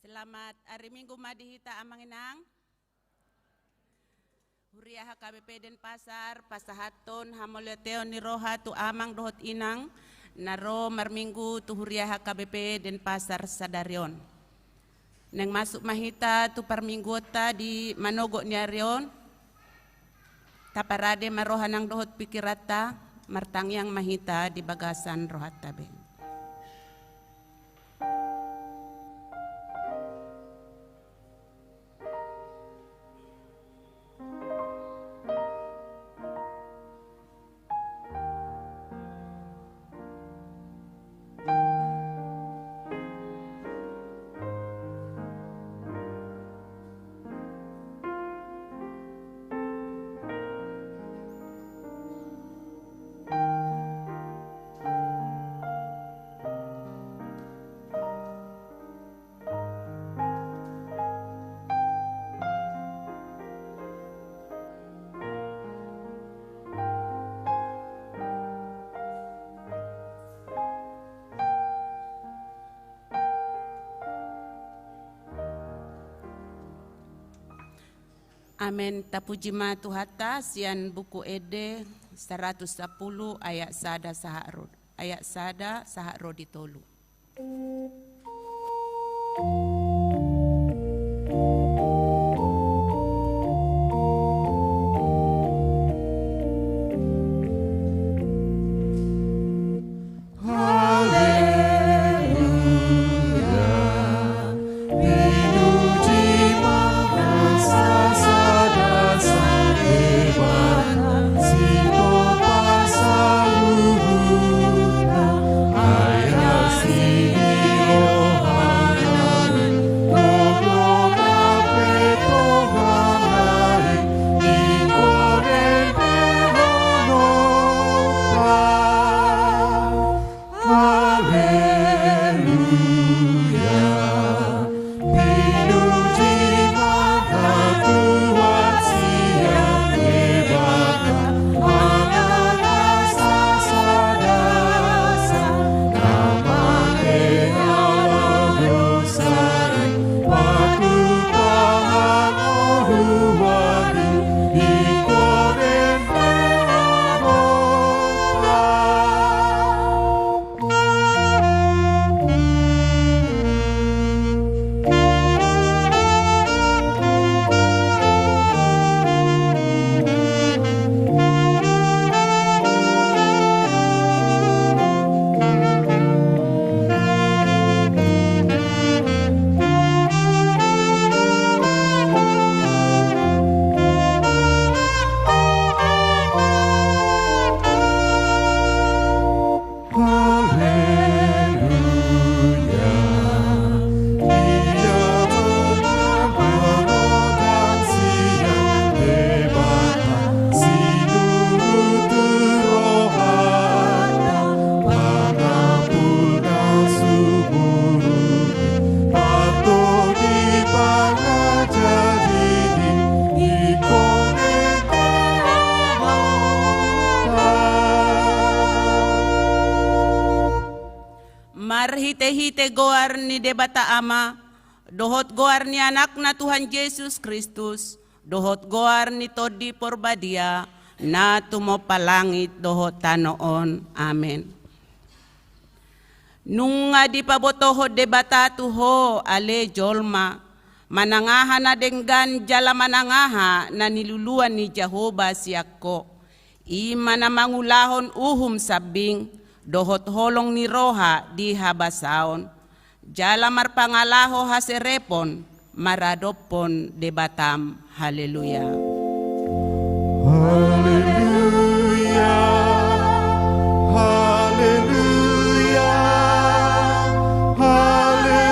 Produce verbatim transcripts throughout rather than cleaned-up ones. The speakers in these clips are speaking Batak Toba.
Selamat ari Minggu ma di hita amang inang. Huria H K B P Denpasar pasahathon hamauliateon ni roha tu amang dohot inang na ro marminggu tu huria H K B P Denpasar sadari on. Naeng masuk ma hita tu parmingguonta di manogot ni ari on. Taparade ma roha nang dohot pikiranta, martangiang ma hita di bagasan rohanta be. Amen. Tapuji ma Tuhanta sian Buku Ende saratus sampulu ayat sada sahat ro, ayat sada sahat ro di tolu. Marhitehite goar ni Debata Ama, dohot goar ni Anakna Tuhan Jesus Kristus, dohot goar ni Tondi Porbadia, na tumompa langit dohot tano on. Amen. Nunga dipabotohon Debata tu ho, ale jolma, manang aha na denggan jala manang aha na niluluan ni Jahowa sian ho. I ma na mangulahon uhum sambing dohot holong ni roha di habasaon, jala marpangalaho haserepon maradophon Debatam. Haleluya. Haleluya. Haleluya. Haleluya.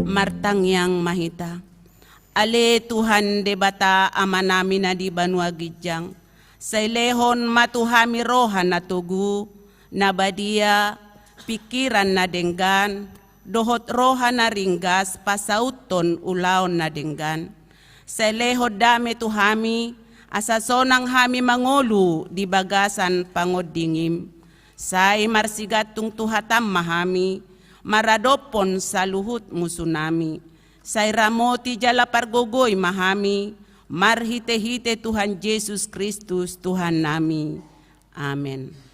Martangiang ma hita. Ale Tuhan Debata Amanami na di banua ginjang, sai lehon ma tu hami roha na togu, na badia, pingkiran na denggan, dohot roha na ringgas pasauthon ulaon na denggan. Sai lehon dame tu hami, asa sonang hami mangolu di bagasan pangondingim. Sai marsigantung tu hataM ma hami maradophon saluhut musunami. Sai ramoti jala pargogoi ma hami marhitehite Tuhan Jesus Kristus Tuhannami. Amen.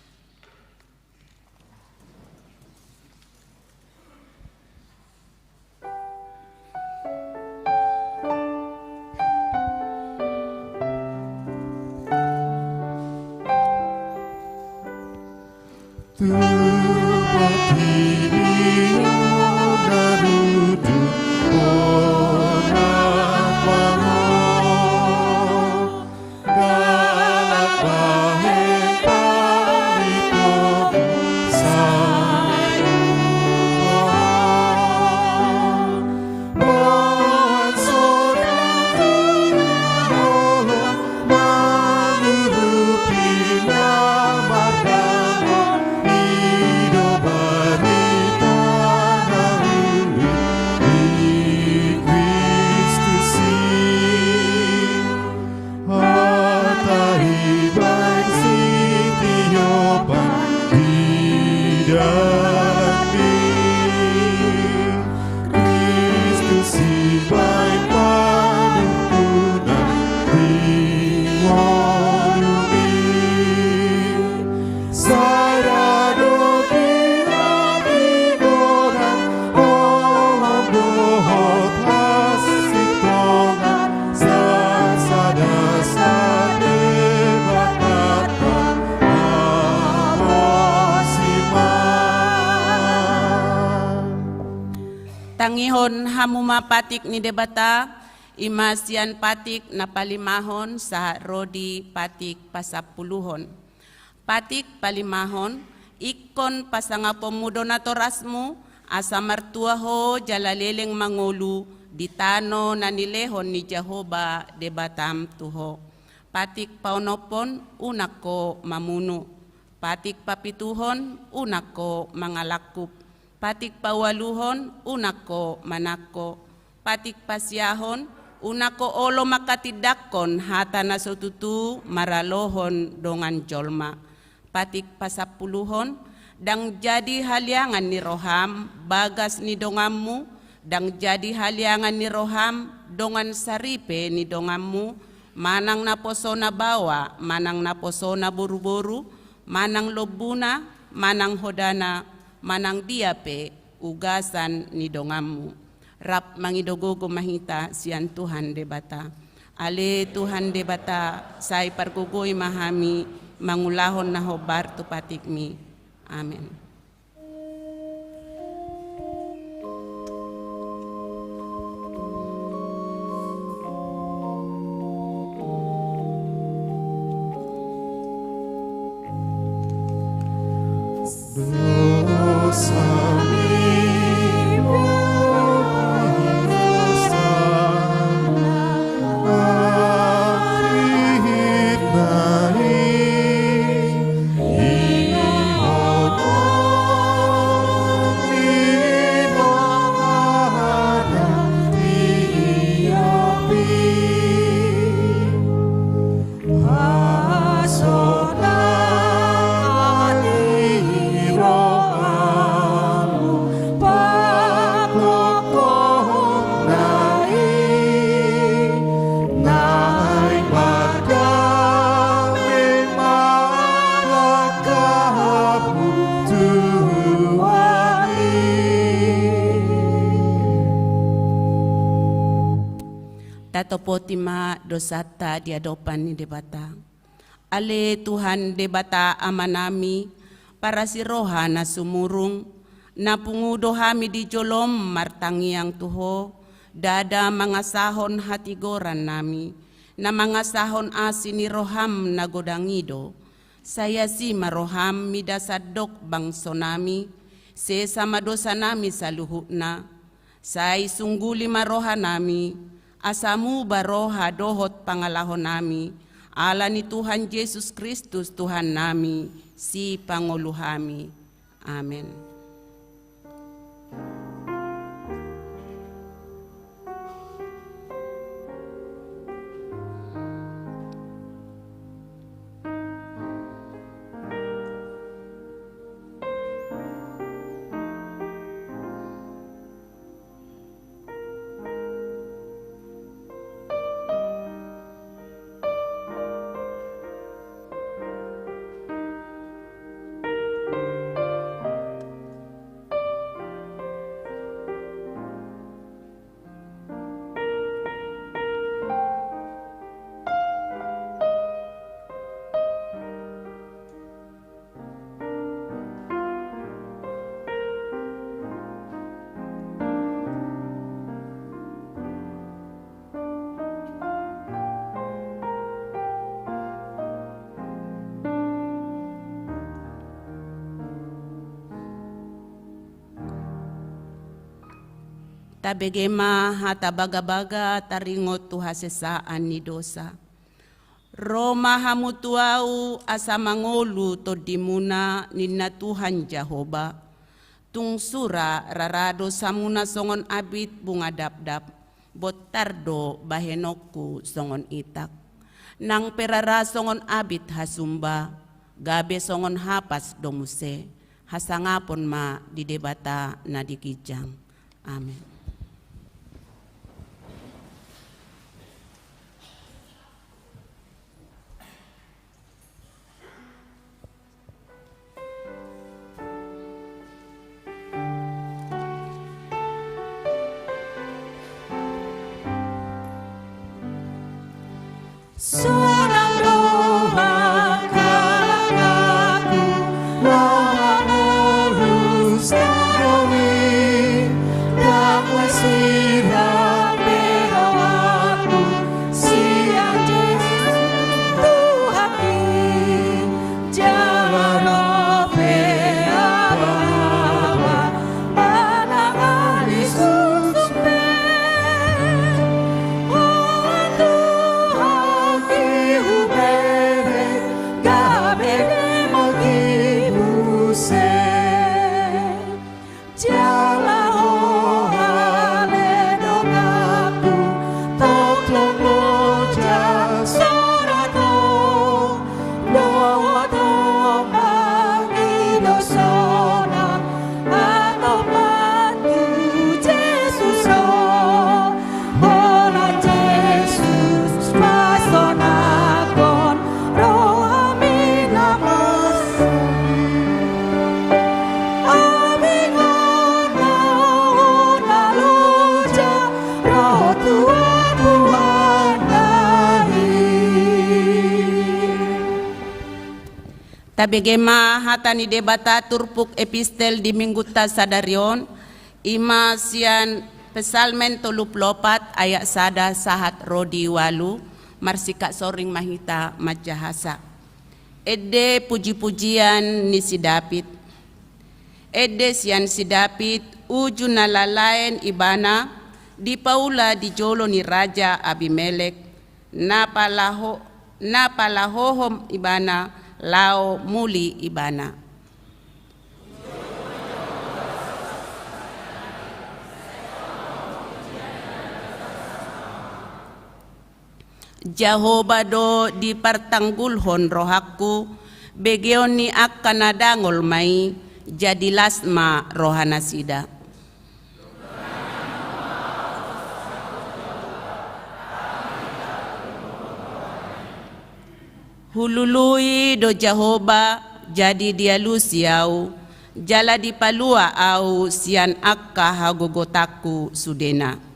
Hata i baen sitiopan di dalan i, Kristus i baen panungkunan di ngolu i. Sai ra do di hatigoran, holong dohot hasintongan, sasada sadebata, aposima. Tangihon hamu ma patik ni Debata, i ma sian patik na palimahon sahat ro di patik pasampuluhon. Patik palimahon, ingkon pasangaponmu do natorasmu, asa martua ho jala leleng mangolu di tano na nilehon ni Jahowa Debatam tu ho. Patik paonomhon, unang ho mamunu. Patik papituhon, unang ho mangalangkup. Patik paualuhon, unang ho manangko. Patik pasiahon, unang ho olo manghatindanghon hata na so tutu maralohon dongan jolma. Patik pasampuluhon, ndang jadi haliangan ni roham bagas ni donganmu, ndang jadi haliangan ni roham dongan saripe ni donganmu, manang naposona baoa, manang naposona boruboru, manang lombuna, manang hodana, manang dia pe ugasan ni donganmu. Rap mangido gogo ma hita sian Tuhan Debata. Ale Tuhan Debata, sai pargogoi ma hami mangulahon na hombar tu patikmi. Amen. Tatopoti ma dosanta di adopan ni Debata. Ale Tuhan Debata Amanami, parasiroha na sumurung, na pungu do hami di jolom martangiang tu Ho, ndada mangasahon hatigorannami, na mangasahon asi ni roham na godang i do. Sai asi ma roham mida sandok bangsonami, sesa ma dosanami saluhutna, sai sungguli ma rohanami, asa muba roha dohot pangalahonami, ala ni Tuhan Jesus Kristus Tuhannami, Sipangolu hami. Amen. Tabege ma hata bagabaga taringot tu hasesaan ni dosa. Ro ma hamu tu Ahu asa mangolu tondimuna, ninna Tuhan Jahowa. Tung sura rara dosamuna songon abit bunga dapdap, bontar do bahenonku songon itak. Nang pe rara songon abit hasumba, gabe songon hapas do muse. Hasangapon ma di Debata na di ginjang. Amen. Sonang roha, kalanganku, roha mulus na dongin, ndang las sirang be rohangku sian Jesus Tuhanki. Jala ro pe abang-abang manang ali suksuk pe, holan Tuhanki hubege, gabe dengganki muse. Jala ho ale donganku, tongtong loja sonang ho, dohot ho mangido sonang, hatop ma tu Jesus ro. Holan Jesus pasonanghon rohami na masa. Ambing on na, on na loja ro tu ahu, Tuhan nami. Tabege ma hata ni Debata turpuk epistel di minggunta sadari on, i ma sian Psalmen tolu pulu opat ayat sada sahat ro di ualu, marsikap soring ma hita manjahasa. Ende puji-pujian ni si David. Ende sian si David, uju na lalaen ibana, dipaula di jolo ni Raja Abimelek, na palaho-, na palahohon ibana, laho muli ibana. Jahowa do dipartanggulhon rohangku, begeon ni angka na dangol ma i, jadi las ma rohanasida. Hulului do Jahowa, jadi dialusi ahu, jala dipalua ahu sian angka hagogotanku sudena.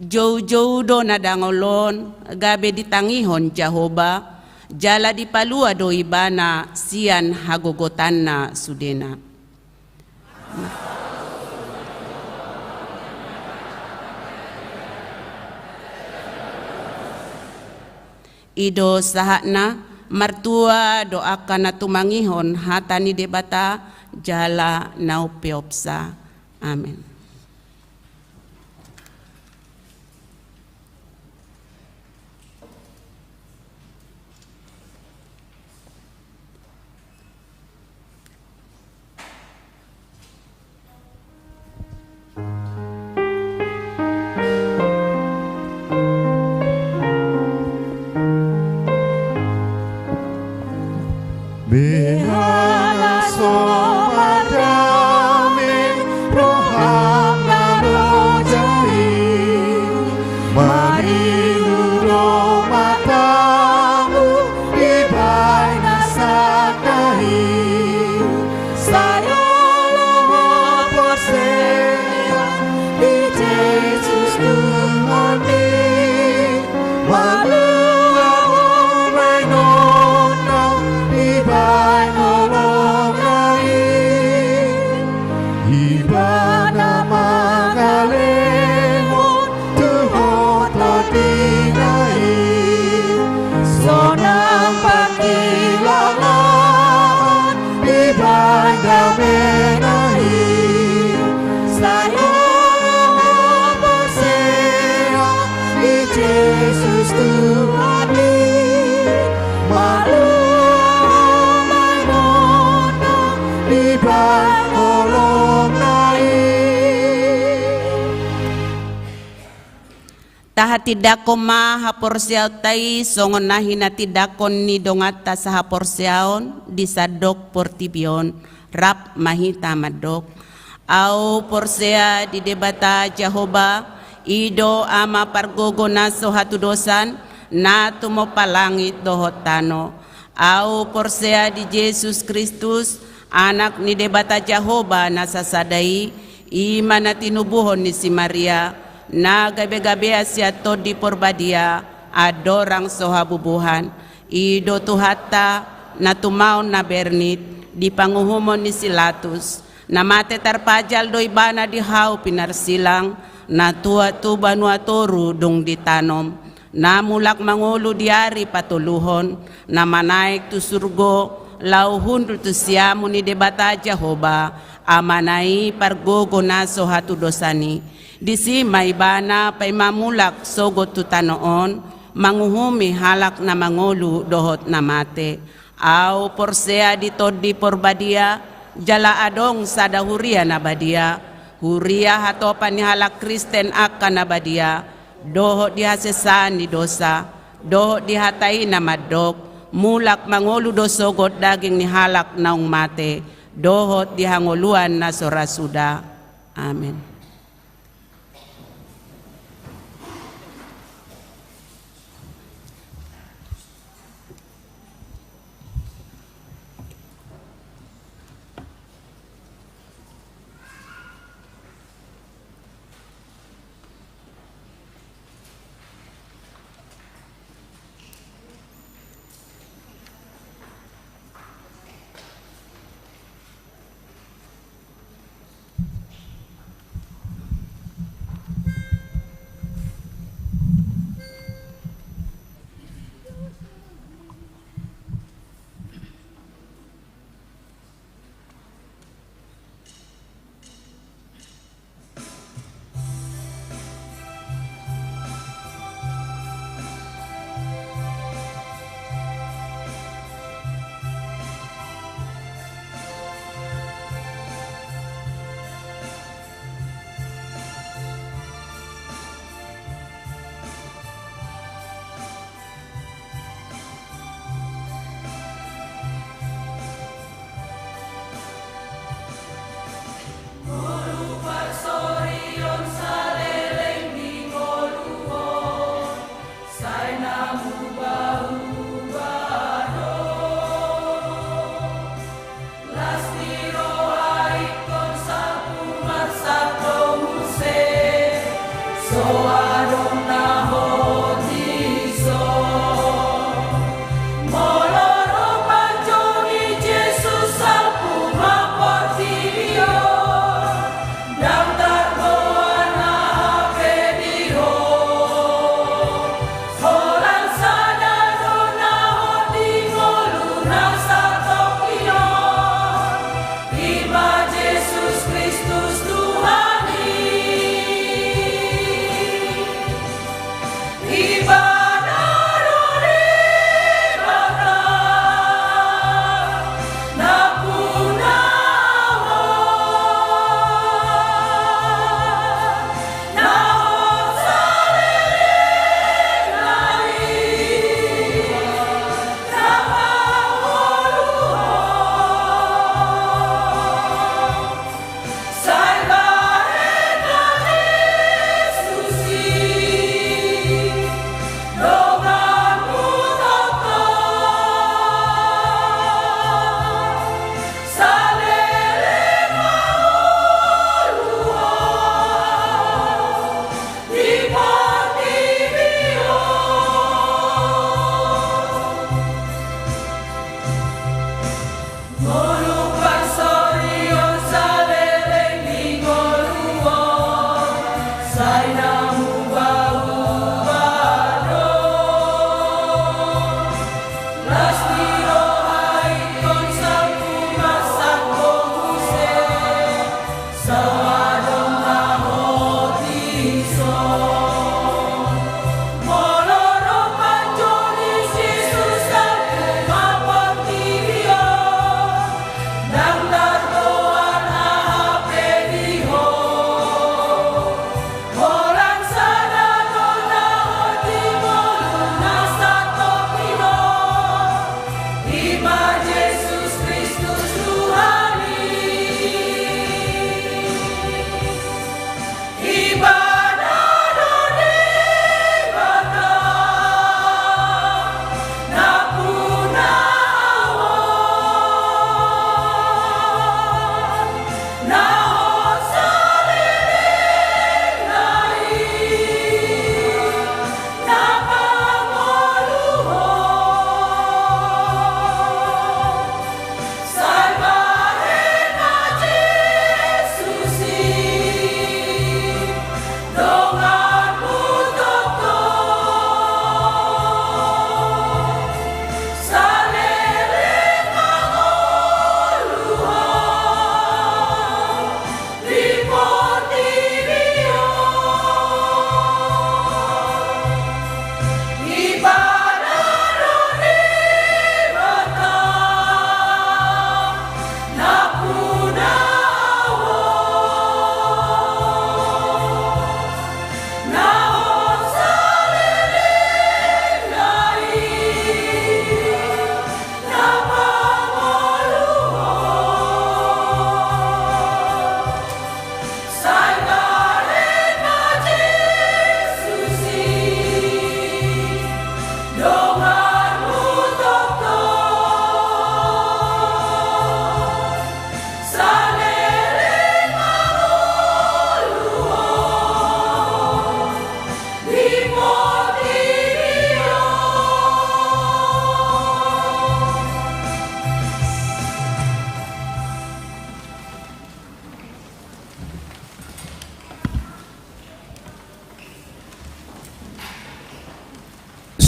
Joujou do na dangol on gabe ditangihon Jahowa, jala dipalua do ibana sian hagogotanna sudena. I do sahatna, martua do angka na tumangihon hata ni Debata jala na umpeopsa. Amen. Beha las so mardame roha Tuhan i, malua ma i nona di pangolomna i. Tahatindangkon ma haporseaonta i songon na hinatindangkon ni donganta sahaporseaon di sandok portibi on. Rap ma hita mandok. Ahu porsea di Debata Jahowa, i do Ama pargogo na so hatudosan, na tumompa langit dohot tano. Ahu porsea di Jesus Kristus, Anak ni Debata Jahowa na sasada i, i ma na tinubuhon ni si Maria, na gabegabean sian Tondi Porbadia, andorang so habubuhan. I do Tuhanta, na tumaon na bernit, di panguhumon ni si Latus, na mate tarpajal do ibana di hau pinarsilang, na tuat tu banua toru dung ditanom, na mulak mangolu di ari patoluhon, na manaek tu surgo, laho hundul tu siamun ni Debata Jahowa, Amana i pargogo na so hatudosan i. Disi ma ibana paima mulak sogot tu tano on, manguhumi halak na mangolu dohot na mate. Ahu porsea di Tondi Porbadia, jala adong sada huria na badia, huria hatopan ni halak Kristen angka na badia, dohot di hasesaan ni dosa, dohot di hata i na mandok, mulak mangolu do sogot daging ni halak naung mate, dohot di hangoluan na so ra suda. Amen.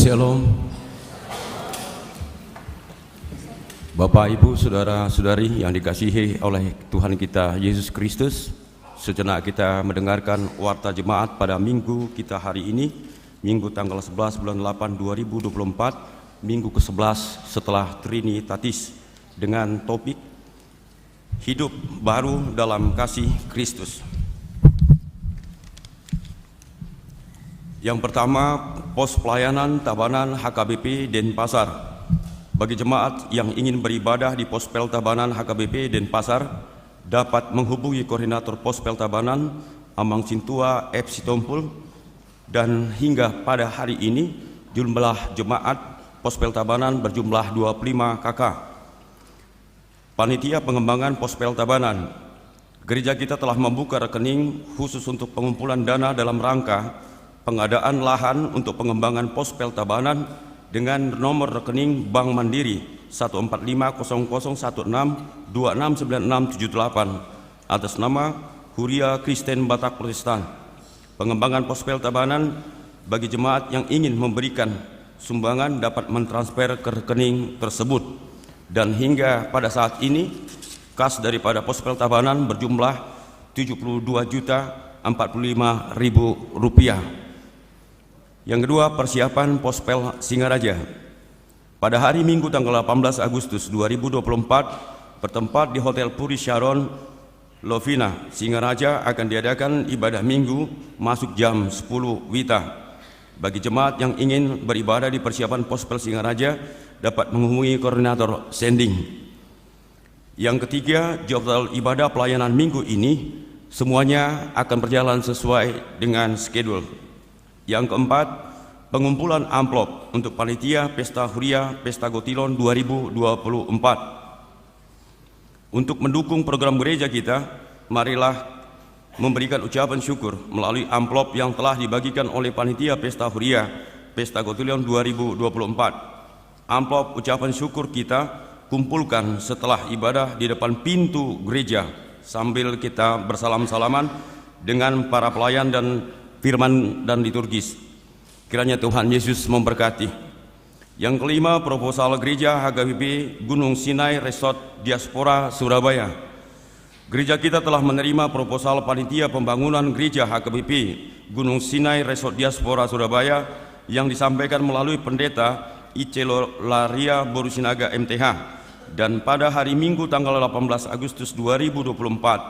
Shalom. Bapak, Ibu, saudara-saudari yang dikasihi oleh Tuhan kita Yesus Kristus, sejenak kita mendengarkan warta jemaat pada minggu kita hari ini, Minggu tanggal sebelas bulan delapan dua ribu dua puluh empat, minggu kesebelas setelah Trinitatis, dengan topik Hidup Baru dalam Kasih Kristus. Yang pertama, pos pelayanan Tabanan H K B P Denpasar. Bagi jemaat yang ingin beribadah di Pospel Tabanan H K B P Denpasar, dapat menghubungi koordinator Pospel Tabanan, Amang Sintua F Sitompul, dan hingga pada hari ini, jumlah jemaat Pospel Tabanan berjumlah dua puluh lima K K. Panitia Pengembangan Pospel Tabanan. Gereja kita telah membuka rekening khusus untuk pengumpulan dana dalam rangka pengadaan lahan untuk pengembangan Pospel Tabanan dengan nomor rekening Bank Mandiri satu empat lima kosong kosong satu enam dua enam sembilan enam tujuh delapan, atas nama Huria Kristen Batak Protestan. Pengembangan Pospel Tabanan, bagi jemaat yang ingin memberikan sumbangan dapat mentransfer ke rekening tersebut. Dan hingga pada saat ini, kas daripada Pospel Tabanan berjumlah tujuh puluh dua juta empat puluh lima ribu rupiah. Yang kedua, persiapan Pospel Singaraja. Pada hari Minggu tanggal delapan belas Agustus dua ribu dua puluh empat, bertempat di Hotel Puri Sharon Lovina, Singaraja, akan diadakan ibadah Minggu masuk jam sepuluh WITA. Bagi jemaat yang ingin beribadah di persiapan Pospel Singaraja, dapat menghubungi koordinator sending. Yang ketiga, jadwal ibadah pelayanan Minggu ini semuanya akan berjalan sesuai dengan schedule. Yang keempat, pengumpulan amplop untuk panitia Pesta Huria Pesta Gotilon dua ribu dua puluh empat. Untuk mendukung program gereja kita, marilah memberikan ucapan syukur melalui amplop yang telah dibagikan oleh panitia Pesta Huria Pesta Gotilon dua ribu dua puluh empat. Amplop ucapan syukur kita kumpulkan setelah ibadah di depan pintu gereja sambil kita bersalam-salaman dengan para pelayan dan firman dan liturgis. Kiranya Tuhan Yesus memberkati. Yang kelima, proposal Gereja H K B P Gunung Sinai Resort Diaspora Surabaya. Gereja kita telah menerima proposal panitia pembangunan Gereja H K B P Gunung Sinai Resort Diaspora Surabaya yang disampaikan melalui Pendeta Ice Lolaria Boru Sinaga M T H. Dan pada hari Minggu tanggal delapan belas Agustus dua ribu dua puluh empat,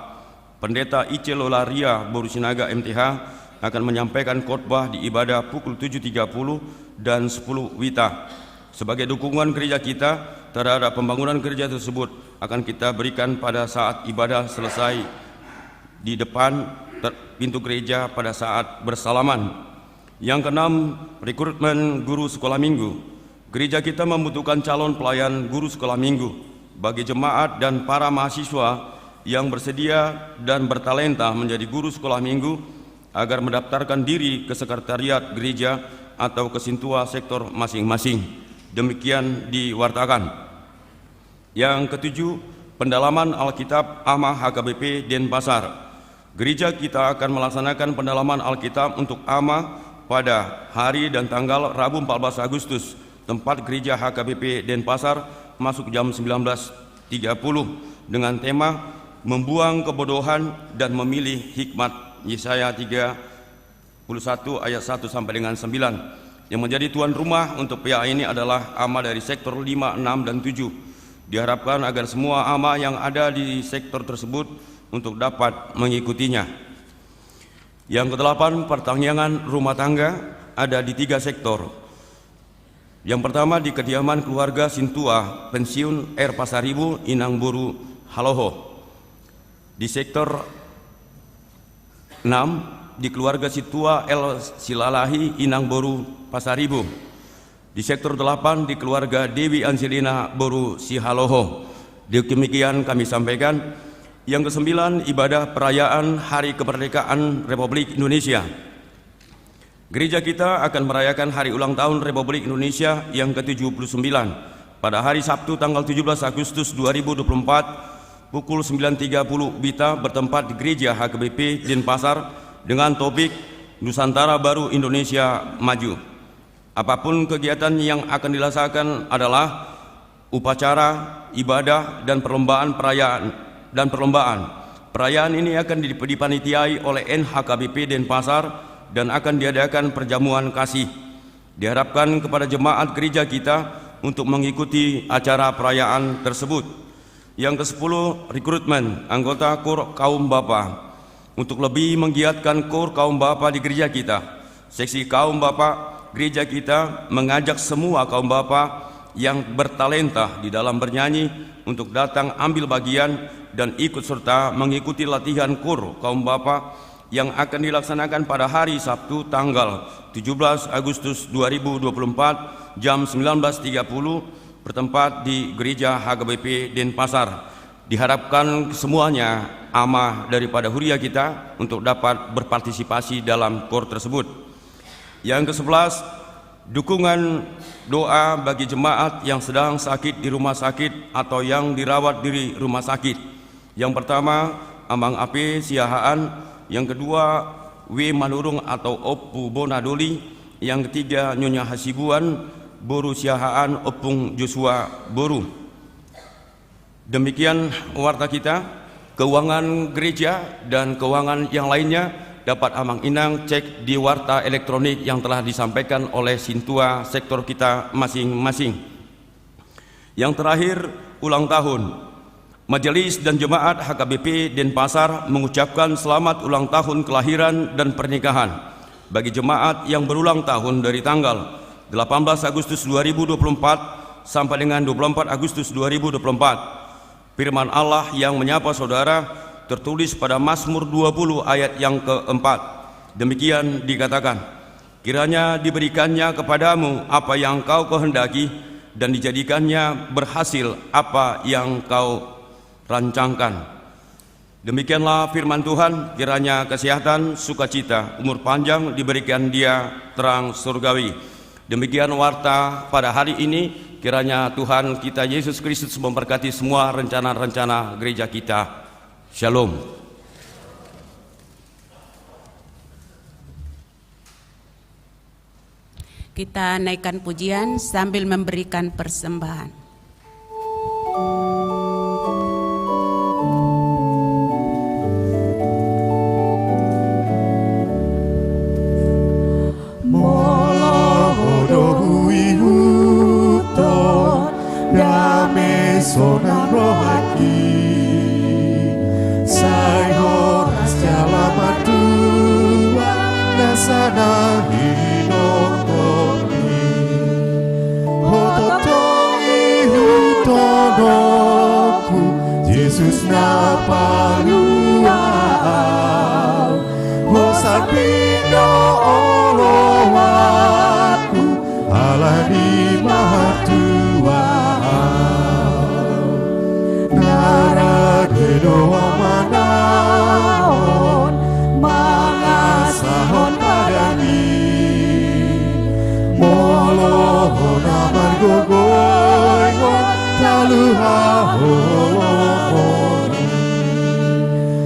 Pendeta Ice Lolaria Boru Sinaga M T H akan menyampaikan khotbah di ibadah pukul tujuh tiga puluh dan sepuluh WITA. Sebagai dukungan gereja kita terhadap pembangunan gereja tersebut akan kita berikan pada saat ibadah selesai di depan ter-, pintu gereja pada saat bersalaman. Yang keenam, rekrutmen guru sekolah minggu. Gereja kita membutuhkan calon pelayan guru sekolah minggu. Bagi jemaat dan para mahasiswa yang bersedia dan bertalenta menjadi guru sekolah minggu, agar mendaftarkan diri ke sekretariat gereja atau ke sintua sektor masing-masing. Demikian diwartakan. Yang ketujuh, pendalaman Alkitab AMA H K B P Denpasar. Gereja kita akan melaksanakan pendalaman Alkitab untuk AMA pada hari dan tanggal Rabu empat belas Agustus. Tempat gereja H K B P Denpasar masuk jam sembilan belas tiga puluh dengan tema Membuang Kebodohan dan Memilih Hikmat, Yesaya tiga puluh satu ayat satu sampai dengan sembilan. Yang menjadi tuan rumah untuk P A ini adalah ama dari sektor lima, enam, dan tujuh. Diharapkan agar semua ama yang ada di sektor tersebut untuk dapat mengikutinya. Yang kedelapan, pertaniangan rumah tangga ada di tiga sektor. Yang pertama di kediaman keluarga Sintua pensiun R Pasaribu, Inang Boru Haloho. Di sektor enam, di keluarga Sintua L Silalahi, Inang Boru Pasaribu. Di sektor delapan, di keluarga Dewi Angelina Boru Sihaloho. Demikian kami sampaikan. Yang kesembilan, ibadah perayaan Hari Kemerdekaan Republik Indonesia. Gereja kita akan merayakan hari ulang tahun Republik Indonesia yang ketujuh puluh sembilan pada hari Sabtu tanggal tujuh belas Agustus dua ribu dua puluh empat, pukul sembilan tiga puluh WITA, bertempat di Gereja H K B P Denpasar dengan topik Nusantara Baru Indonesia Maju. Apapun kegiatan yang akan dilaksanakan adalah upacara, ibadah, dan perlombaan perayaan, dan perlombaan. Perayaan ini akan dip-, dipanitiai oleh N H K B P Denpasar dan akan diadakan perjamuan kasih. Diharapkan kepada jemaat gereja kita untuk mengikuti acara perayaan tersebut. Yang kesepuluh, rekrutmen anggota KUR Kaum Bapa. Untuk lebih menggiatkan KUR Kaum Bapa di gereja kita, seksi Kaum Bapa gereja kita mengajak semua kaum bapa yang bertalenta di dalam bernyanyi untuk datang ambil bagian dan ikut serta mengikuti latihan KUR Kaum Bapa yang akan dilaksanakan pada hari Sabtu tanggal tujuh belas Agustus dua ribu dua puluh empat jam sembilan belas tiga puluh, bertempat di Gereja H K B P Denpasar. Diharapkan semuanya amah daripada huria kita untuk dapat berpartisipasi dalam KUR tersebut. Yang kesebelas, dukungan doa bagi jemaat yang sedang sakit di rumah sakit atau yang dirawat di rumah sakit. Yang pertama, Amang Ape Siahaan. Yang kedua, W Manurung atau Ompu Bona Doli. Yang ketiga, Nyonya Hasibuan, Boru Siahaan, Ompung Joshua Boru. Demikian warta kita. Keuangan gereja dan keuangan yang lainnya dapat Amang Inang cek di warta elektronik yang telah disampaikan oleh sintua sektor kita masing-masing. Yang terakhir, ulang tahun. Majelis dan jemaat H K B P Denpasar mengucapkan selamat ulang tahun kelahiran dan pernikahan bagi jemaat yang berulang tahun dari tanggal delapan belas Agustus dua ribu dua puluh empat sampai dengan dua puluh empat Agustus dua ribu dua puluh empat. Firman Allah yang menyapa saudara tertulis pada Mazmur dua puluh ayat yang keempat. Demikian dikatakan, "Kiranya diberikannya kepadamu apa yang kau kehendaki, dan dijadikannya berhasil apa yang kau rancangkan." Demikianlah firman Tuhan, kiranya kesehatan, sukacita, umur panjang diberikan dia, terang surgawi. Demikian warta pada hari ini, kiranya Tuhan kita Yesus Kristus memberkati semua rencana-rencana gereja kita. Shalom. Kita naikkan pujian sambil memberikan persembahan. Molo ho do huihuthon dame sonang rohangki, sai horas jala martua na sonang nidokkonmi. Ho tongtong ihuthononku, Jesus na palua au. Ho sambing do oloanku, ala ni martua au. Na rade do au manaon, mangasahon padami. Molo ho na margogoingon, taluhon holongmi.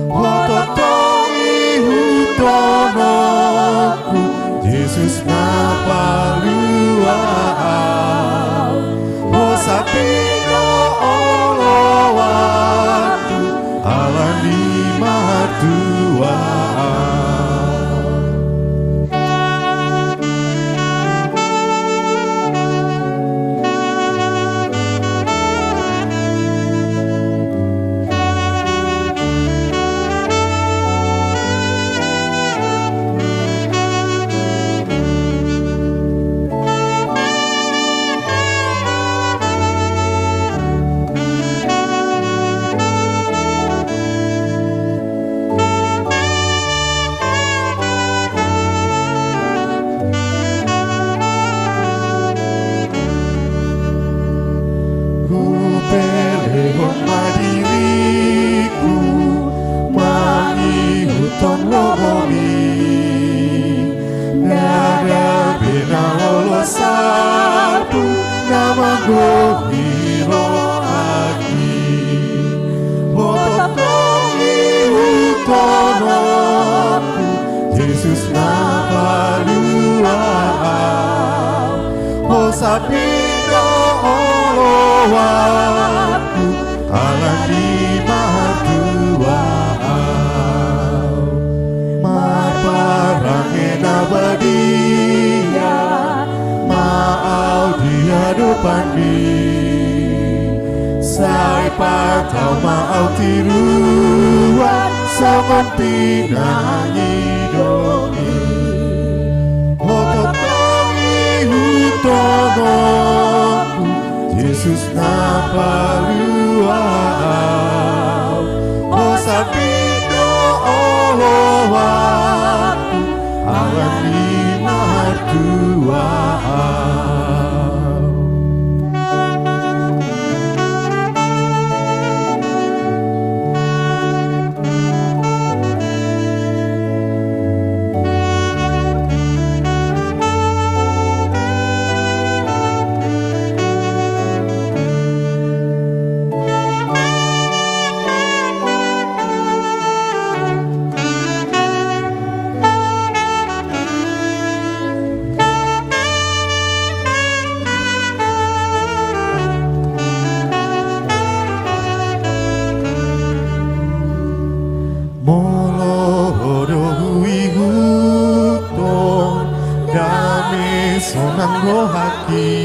Ho tongtong ihuthononku, Jesus na palua au. Ho sambing do oloanku, ala ni martua au. Hupelehon ma diringku mangihuthon lomomi. Ndada be na olo salpu na manggohi rohangki. Ho tongtong ihuthononku, Jesus na palua au. Pindo oloanku, alani martua au. Marparange na badia ma au di adopanmi. Sai patau ma au tiruan songon pinangidomi. Ho tongtong ihuthononku, Jesus na palua au. Hosa pindo oloanku, alani martua au. Molo ho do huihuthon dame sonang rohangki,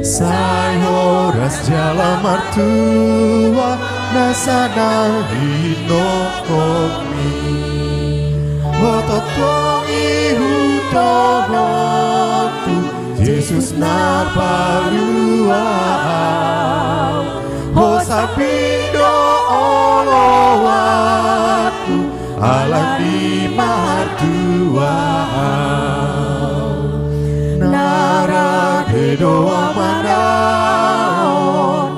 sai horas jala martua na sada hinomhonmi. Ho tongtong ihuthononku, Jesus na palua au. Hosa pindo oloanku, alani martua au. Na rade do amanaon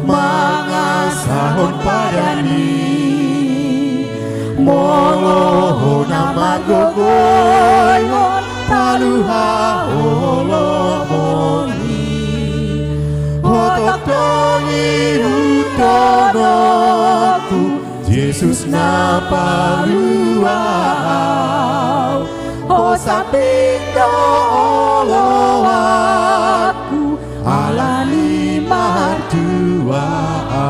mangasahon padani. Molo ho na margogoihon paluahon holomoni. Ho tongtong ihuthononku, Jesus na palua au. Hosa pindo oloanku, alani martua au.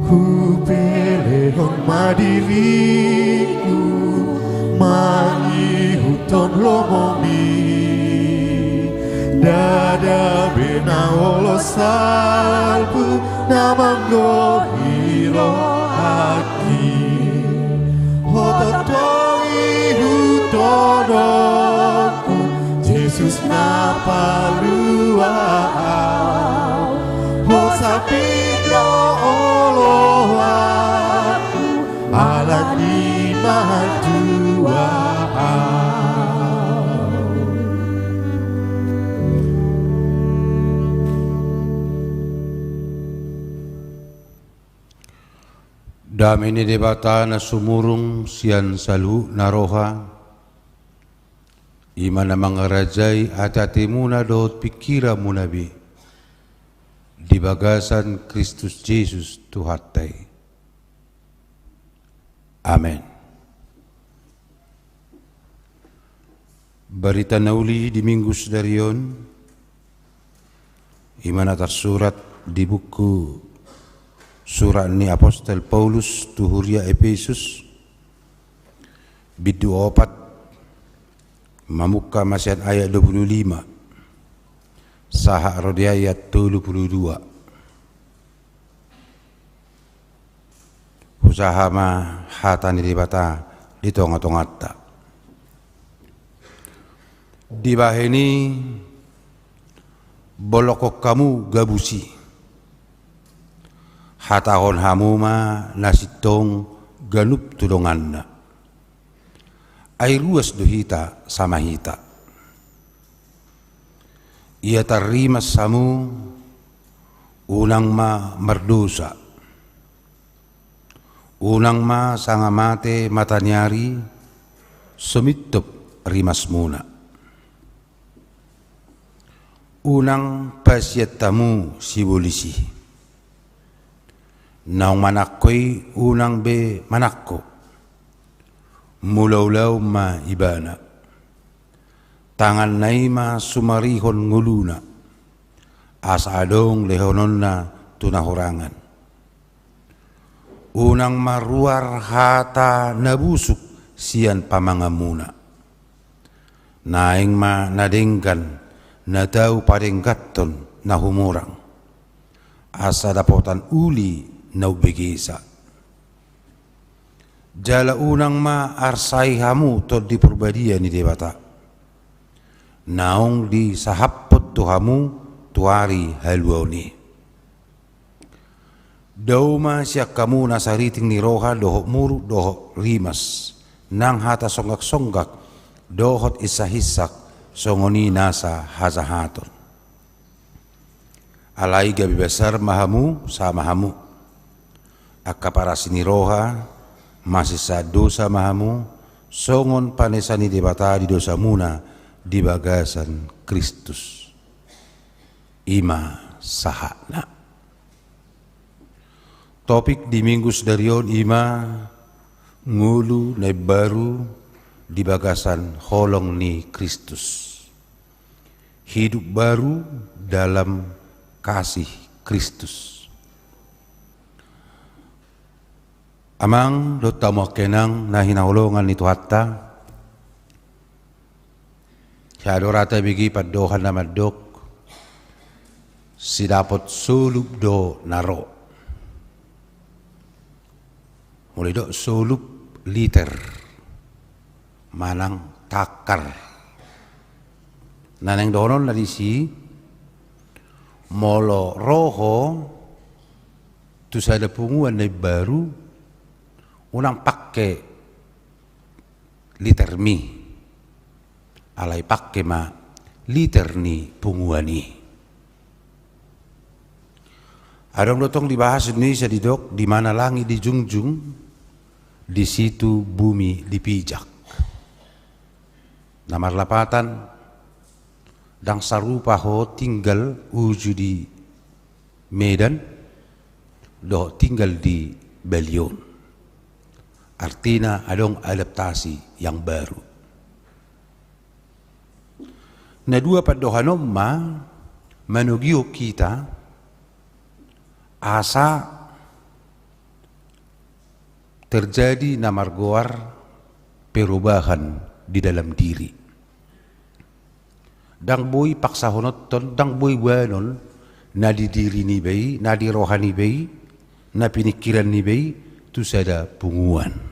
Hupelehon ma diriku mangihuthon lomomi. Ndada be na olo salpu na manggohi rohangki. Ho tongtong ihuthononku, Jesus na palua au. Hosa pindo oloanku, alani martua au. Dame ni Debata na sumurung sian saluhutna roha, i ma na mangarajai ateatemuna dohot pingkiranmuna be, di bagasan Kristus Jesus Tuhanta i. Amen. Barita na uli di Minggu sadari on, i ma na tarsurat di buku Surat ni Apostel Paulus tu huria Epesus, bindu opat, mamungka ma sian ayat dua pulu lima sahat ro di ayat tolu pulu dua. Hujaha ma hata ni Debata di tongatonganta. Dibahen i, bolongkon hamu gabus i. Hatahon hamu ma na sintong ganup tu donganna. Ai ruas do hita sama hita. Ia tarrimas hamu, unang ma mardosa. Unang ma sanga mate mataniari, so mintop rimasmuna. Unang pasiat hamu sibolis i. Naung manangko i unang be manangko. Mulaulaon ma ibana. Tanganna i ma sumarihon ngoluna. Asa adong lehononna tu na hurangan. Unang ma ruar hata na busuk sian pamanganmuna. Naeng ma na denggan na tau padengganhon na humurang. Asa dapotan uli na umbegesa. Jala unang ma arsai hamu Tondi Parbadia ni Debata. Naung disahaphon tu hamu tu ari haluaon i. Dao ma sian hamu na sariting ni roha dohot muruk dohot rimas, nang hata songgaksonggak dohot insahinsak songon i nasa hajahaton. Alai gabe basar ma hamu sama hamu. Angka parasi ni roha, masinsaan dosa ma hamu, songon panesa ni Debata di dosamuna di bagasan Kristus. I ma sahatna. Topik di Minggu sadari on i ma ngolu na imbaru di bagasan holong ni Kristus. Hidup baru dalam kasih Kristus. Amang dohot hamu angka inang na hinaholongan ni Tuhanta, sai adong ra tabege pandohan na mandok, sidapot solup do na ro. Molo didok solup, liter manang tangkar. Na naeng dohononna disi, molo ro ho tu sada punguan na imbaru, unang pangke litermi, alai pangke ma liter ni punguan i. Adong do tong di bahasa Indonesia didok, di mana langit dijunjung, di situ bumi dipijak. Na marlapatan, ndang sarupa ho tinggal uju di Medan dohot tinggal di balion. Artina adong adaptasi yang baru. Na dua pandohan on ma manogihon hita asa terjadi na margoar perubahan di dalam diri. Ndang boi paksahononton, ndang boi boanon na di diri niba i, na di roha niba i, na piningkiran niba i tu sada punguan.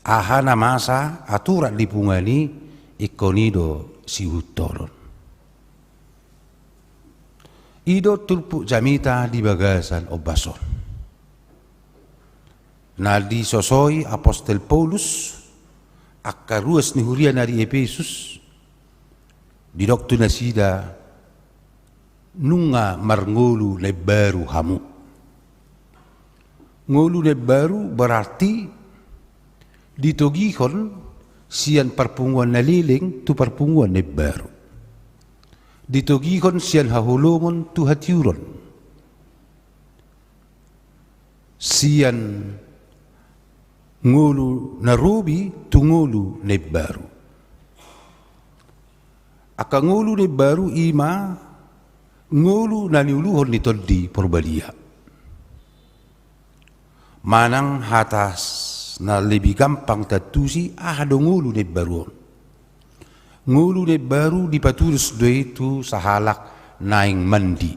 Aha na masa aturan di punguan i, ingkon i do sihuthononhon. I do turpuk jamita di bagasan ombas on. Na disosoi apostel Paulus angka ruas ni huria na di Epesus, didok tu nasida, nunga marngolu na imbaru hamu. Ngolu na imbaru berarti ditogihon sian parpunguan na leleng tu parpunguan na imbaru. Ditogihon sian haholomon tu hatiuron. Sian ngolu na robi tu ngolu na imbaru. Angka ngolu na imbaru i ma ngolu na niuluhon ni Tondi Parbadia. Manang hata s-, na lebih gampang taantusi, aha do ngolu na imbaru on. Ngolu na imbaru dipatudus do i tu sahalak naeng mandi.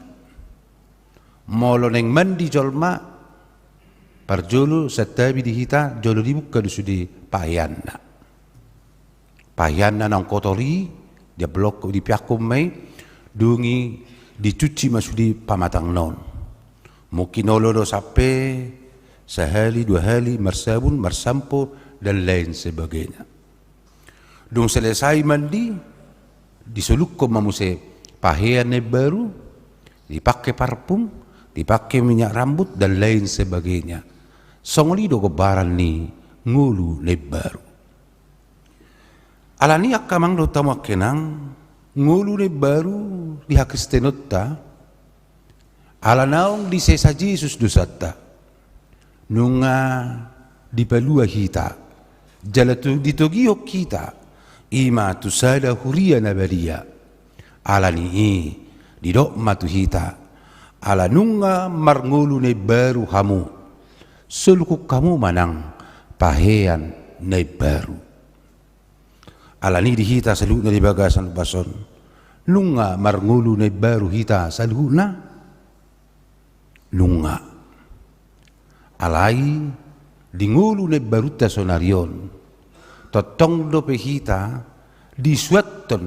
Molo naeng mandi jolma, parjolo santabi di hita, jolo dibuka do sude paheanna. Paheanna naung kotor i, diablok, dipeakhon ma i, dung i dicuci ma sude pamatangna on. Mungkin olo do sampe sahali, dua hali, marsabun, marsampo, dan lain sebagainya. Dung selesai mandi, disolukhon ma muse pahean na imbaru, dipake parfum, dipake minyak rambut, dan lain sebagainya. Songon i do gombaran ni ngolu na imbaru. Alani i angka amang dohot hamu angka inang, ngolu na imbaru di hakristenonta, ala naung disesa Jesus dosanta, nunga dipalua hita, jala tu ditogihon hita, i ma tu sada huria na badia. Alani i, didok ma tu hita, ala nunga marngolu na imbaru hamu, solukhon hamu ma nang pahean na imbaru. Alani i di hita saluhutna di bagasan umbas on, nunga marngolu na imbaru hita saluhutna? Nunga. Alai di ngolu na imbarunta saonari on, tongtong dope hita disuanhon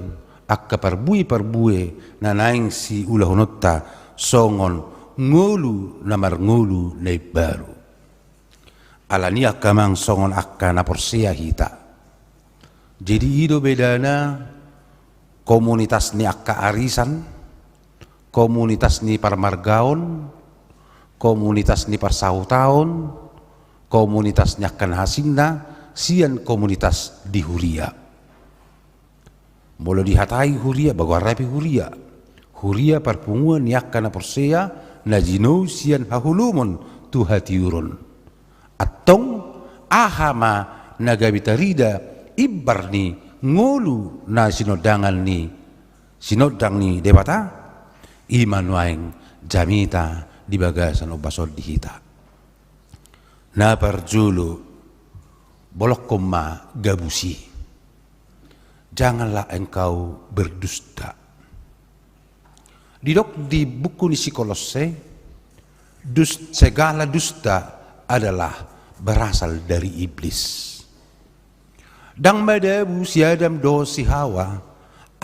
angka parbue-parbue na naeng siulahononta songon ngolu na marngolu na imbaru. Alani i angka amang songon angka na porsea hita. Jadi i do bedana komunitas ni angka arisan, komunitas ni parmargaon, komunitas ni parsahutaon, komunitas ni angka na asingna, sian komunitas di huria. Molo dihatai huria, ba goarna pe huria. Huria parpunguan ni angka na porsea, na jinou sian haholomon tu hatiuron. Antong, aha ma na gabe tarida imbar ni ngolu na sinondangan ni, sinondang ni Debata? I ma nuaeng jamita di bagasan umbas on di hita. Na parjolo, bolokhon ma gabus i. Janganlah engkau berdusta. Didok di buku ni si Kolosse, dus-, segala dusta adalah berasal dari iblis. Ndang madabu si Adam dohot si Hawa,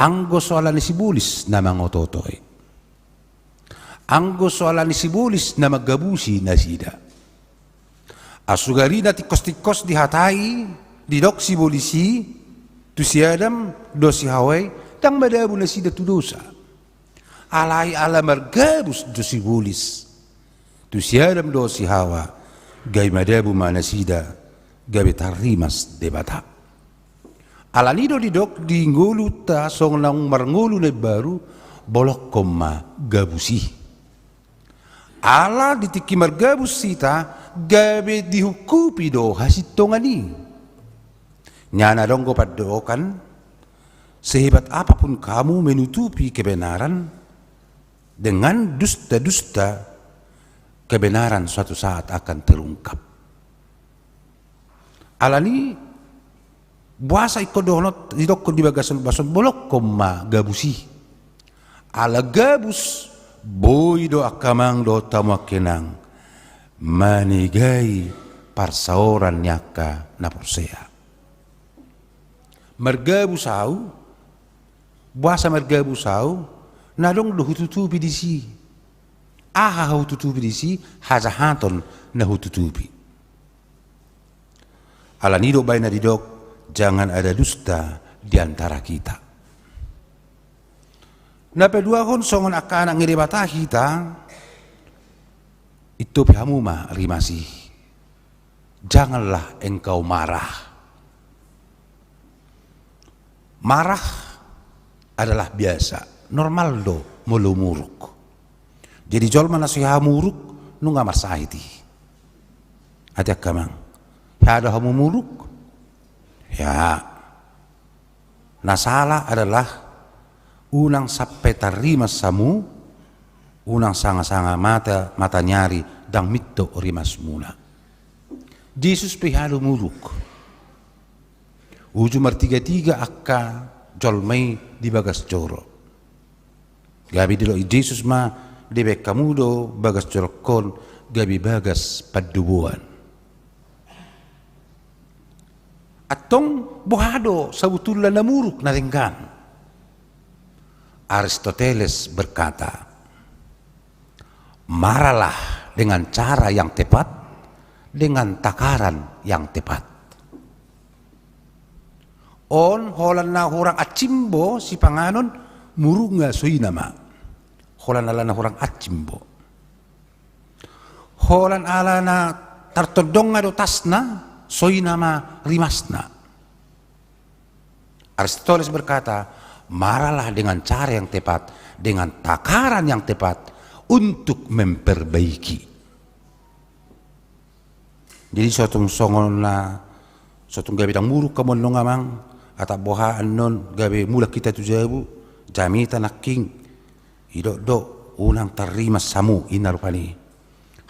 anggo so ala ni sibolis na mangoto-oto i. Anggo so ala ni sibolis na manggabusi nasida. Asugari na tingkos-tingkos dihatai, didok sibolis i, tu si Adam dohot si Hawa i, ndang madabu nasida tu dosa. Alai ala margabus do sibolis tu si Adam dohot si Hawa, gabe madabu ma nasida, gabe tarrimas Debata. Alani i do didok di ngolunta songon naung marngolu na imbaru, bolokhon ma gabus i. Ala di tingki margabus hita, gabe dihungkupi do hasintongan i. Nian adong do pandohan, sehebat apapun kamu menutupi kebenaran dengan dusta-dusta, kebenaran suatu saat akan terungkap. Alani i, boasa ingkon dohononta, didokkon di bagasan umbas on, bolokhon ma gabus i. Ala gabus, boi do angka amang dohot hamu angka inang, manegai parsaoran ni angka na porsea. Margabus ahu, boasa margabus ahu? Na adong do hututupi disi. Aha hututupi disi? Hajahaton na hututupi. Alani i do baen na didok, jangan ada dusta di antara kita. Na paduahon, songon angka anak ni Debata hita, intopi hamu ma rimas i. Janganlah engkau marah. Marah adalah biasa, normal do molo muruk. Jadi jolma na so hea muruk, nunga marsahit i. Ate angka amang, hea do hamu muruk? Hea. Na sala adalah unang sampe tarrimas hamu, unang sanga-sanga mata, mata ni ari ndang minto rimasmuna. Jesus pe hea do muruk. Uju martiga-tiga angka jolma i di bagas joro. Gabe didok Jesus ma, dibaen hamu do bagas joro on gabe bagas pandoboan. Antong boha do sabotulna na muruk na denggan? Aristoteles berkata, marahlah dengan cara yang tepat, dengan takaran yang tepat. On holan na hurang acimbo sipanganon, muruk nga soina ma. Holan ala na hurang acimbo. Holan ala na tartondong nga do tasna, soina ma rimasna. Aristoteles berkata, marahlah dengan cara yang tepat, dengan takaran yang tepat untuk memperbaiki. Jadi sotung songon na, sotung gabe dang muruk hamu annon amang, atap boha annon gabe mulak hita tu jabu, jamita nangkin, didok do, unang tarrimas hamu, inna rupani.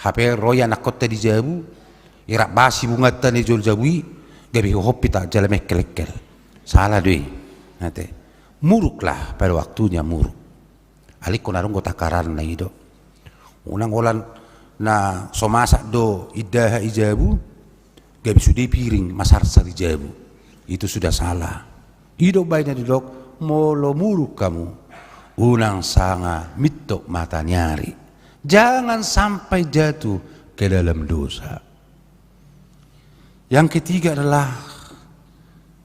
Hape ro i anakkonta di jabu, irap basi bunganta na di jolo jabu i, gabe huhompi ta jala mengkelengkel. Sala do i. Ate. Muruklah pada waktunya muruk. Alai ingkon adong do takaranna i do. Unang holan na so masak do indaha i jabu, gabe sude piring masarsar i jabu. Itu sudah salah. I do umbahen na didok, molo muruk hamu, unang sanga mintok mata ni ari. Jangan sampai jatuh ke dalam dosa. Yang ketiga adalah